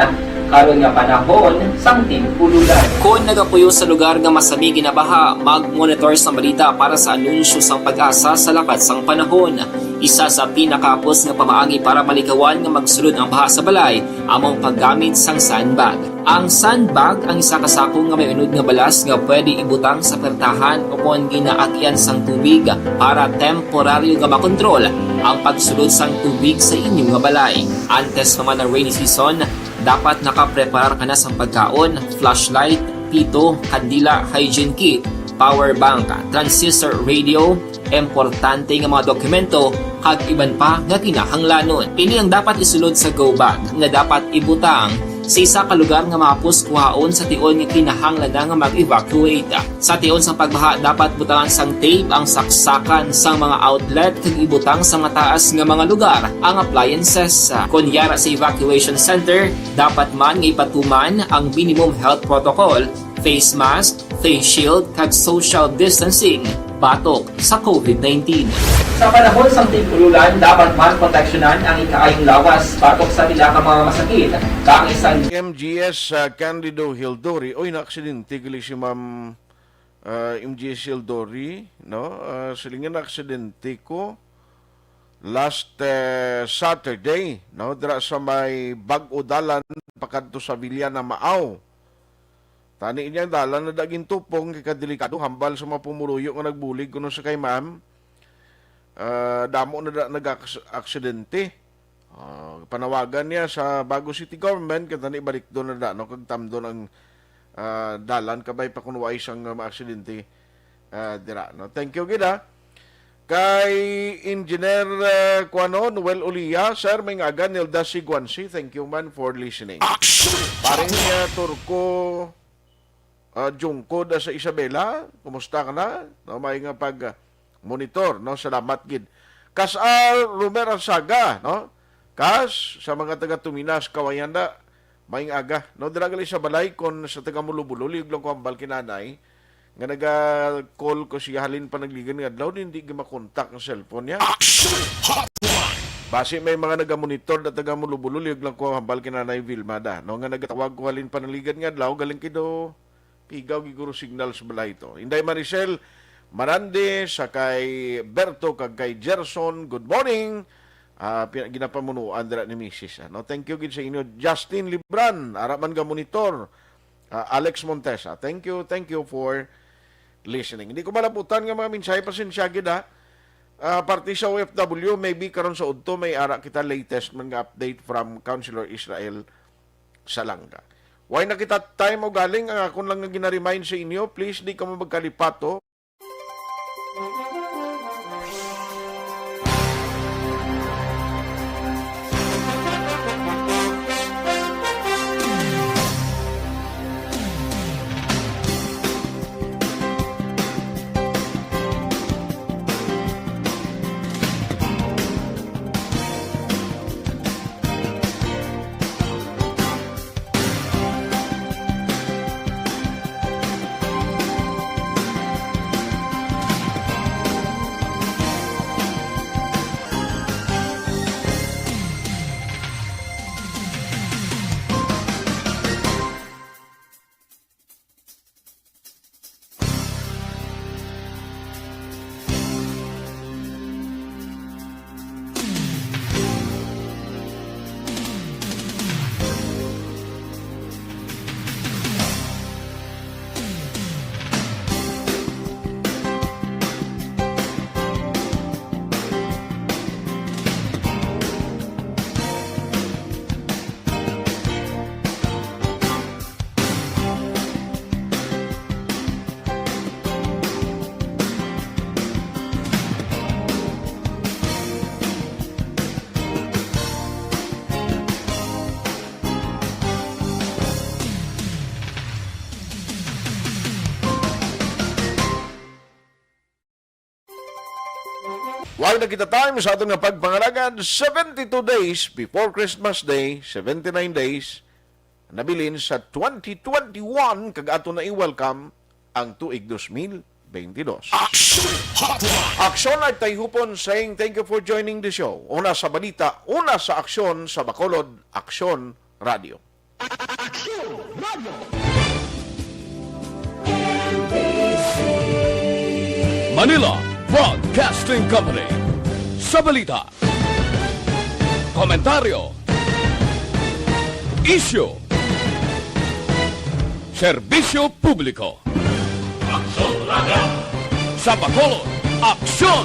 karon nga panahon sang tig-ululan. Kon nagapuyo sa lugar nga masami ginabaha, mag-monitor sang balita para sa anunsyo sang PAGASA sa lakat sang panahon. Isa sa pinakahapos nga pamaagi para malikawan nga magsulod ang baha sa balay amo ang paggamit sang sandbag. Ang sandbag ang isa ka sako nga may unod nga balas nga pwede ibutang sa pertahan o kon ginaagian sang tubig para temporaryo nga makontrol ang pagsulod sang tubig sa inyo nga balay. Antes pa man ang rainy season, dapat nakapreparar ka na sang pagkaon, flashlight, pito, kandila, hygiene kit, power bank, transistor radio, importante nga mga dokumento, kag iban pa nga kinahanglanon. Ini ang dapat isulod sa go bag nga dapat ibutang sa isa ka lugar nga mahapos kuhaon sa tion nga kinahanglan na nga mag-evacuate. Sa tion sang pagbaha, dapat butangan sang tape ang saksakan sang mga outlet kag ibutang sa mataas nga mga lugar ang appliances. Kon yara sa evacuation center, dapat man nga ipatuman ang minimum health protocol, face mask, face shield, kag social distancing batok sa COVID nineteen. Sa panahon sang tig-ululan, dapat man proteksyonan ang ikaayong lawas batok sa pila ka mga masakit, kaangay sang M G S, ah, Candido Hildori. Oy, naaksidente gali si Ma'am, ah, M G S Hildori, no? Ah, silingan, naaksidente ko last, eh, Saturday, no? Dira sa may Bag-o Dalan pakadto sa Villa Namao. Tani niya, dalan na da gintupong kay kadelikado, hambal sa mga pumuluyo nga nagbulig kuno sa kay ma'am. Ah, damo na da nag-aks-, aksidente. Ah, panawagan niya sa Bago City Government, kay tani balikdon na da, no, kag tamdon ang, ah, dalan, kabay pa kuno wa isang, ah, maaksidente, ah, dira, no. Thank you gid, ah. Kay Engineer, ah, kuano, Noel Ulia, sir, may nga aga, Nilda Siguansi, thank you man for listening. Paring, ah, Turco, ah, Jungko da sa Isabela, kumusta ka na? No, may nga pag, ah, monitor, no? Salamat gid. Kas, ah, Romer Arsaga, no? Kas, sa mga taga Tuminas, Kawayan da, maayong aga. No, dira gali sa balay, kon sa taga Mulo-Bulo, liyog lang ko hambal kay nanay, nga naga-call ko siya halin pa nagligad nga adlaw, hindi gimakontak ang cellphone niya. Action Hotline! Basi may mga nagamonitor na taga Mulo-Bulo, liyog lang ko hambal kay Nanay Vilma da, no, nga nagatawag ko halin pa nagligad nga adlaw, galing kido pigaw giguro signal sa balay to. Inday Maricel Marande, sa kay Berto kag kay Gerson, good morning. Ah, pina-, ginapamunuan dira ni Misis, ano. Thank you gid sa inyo. Justin Libran, ara man ga monitor. Ah, Alex Montesa, thank you, thank you for listening. Hindi ko malabutan nga mga mensahe, pasensya gid, ha. Ah, parte sa O F W, maybe karon sa udto may ara kita latest man nga update from Councilor Israel Salanga. Way na kita time o galing, ang akon lang nga gina-remind sa inyo, please di kamo magkalipato. Wala na kita time sa aton nga pagpangalagad, seventy-two days before Christmas Day, seventy-nine days, nabilin sa twenty twenty-one, kag ato na i-welcome ang tuig dos mil twenty-two. Aksyon Hotline. Aksyon at Tayhupon saying thank you for joining the show. Una sa balita, una sa aksyon sa Bacolod, Aksyon Radio. Aksyon Radio. Manila Broadcasting Company. Sa balita, komentaryo, isyu, serbisyo publiko. Aksyon Radio. Sa Bacolod, Aksyon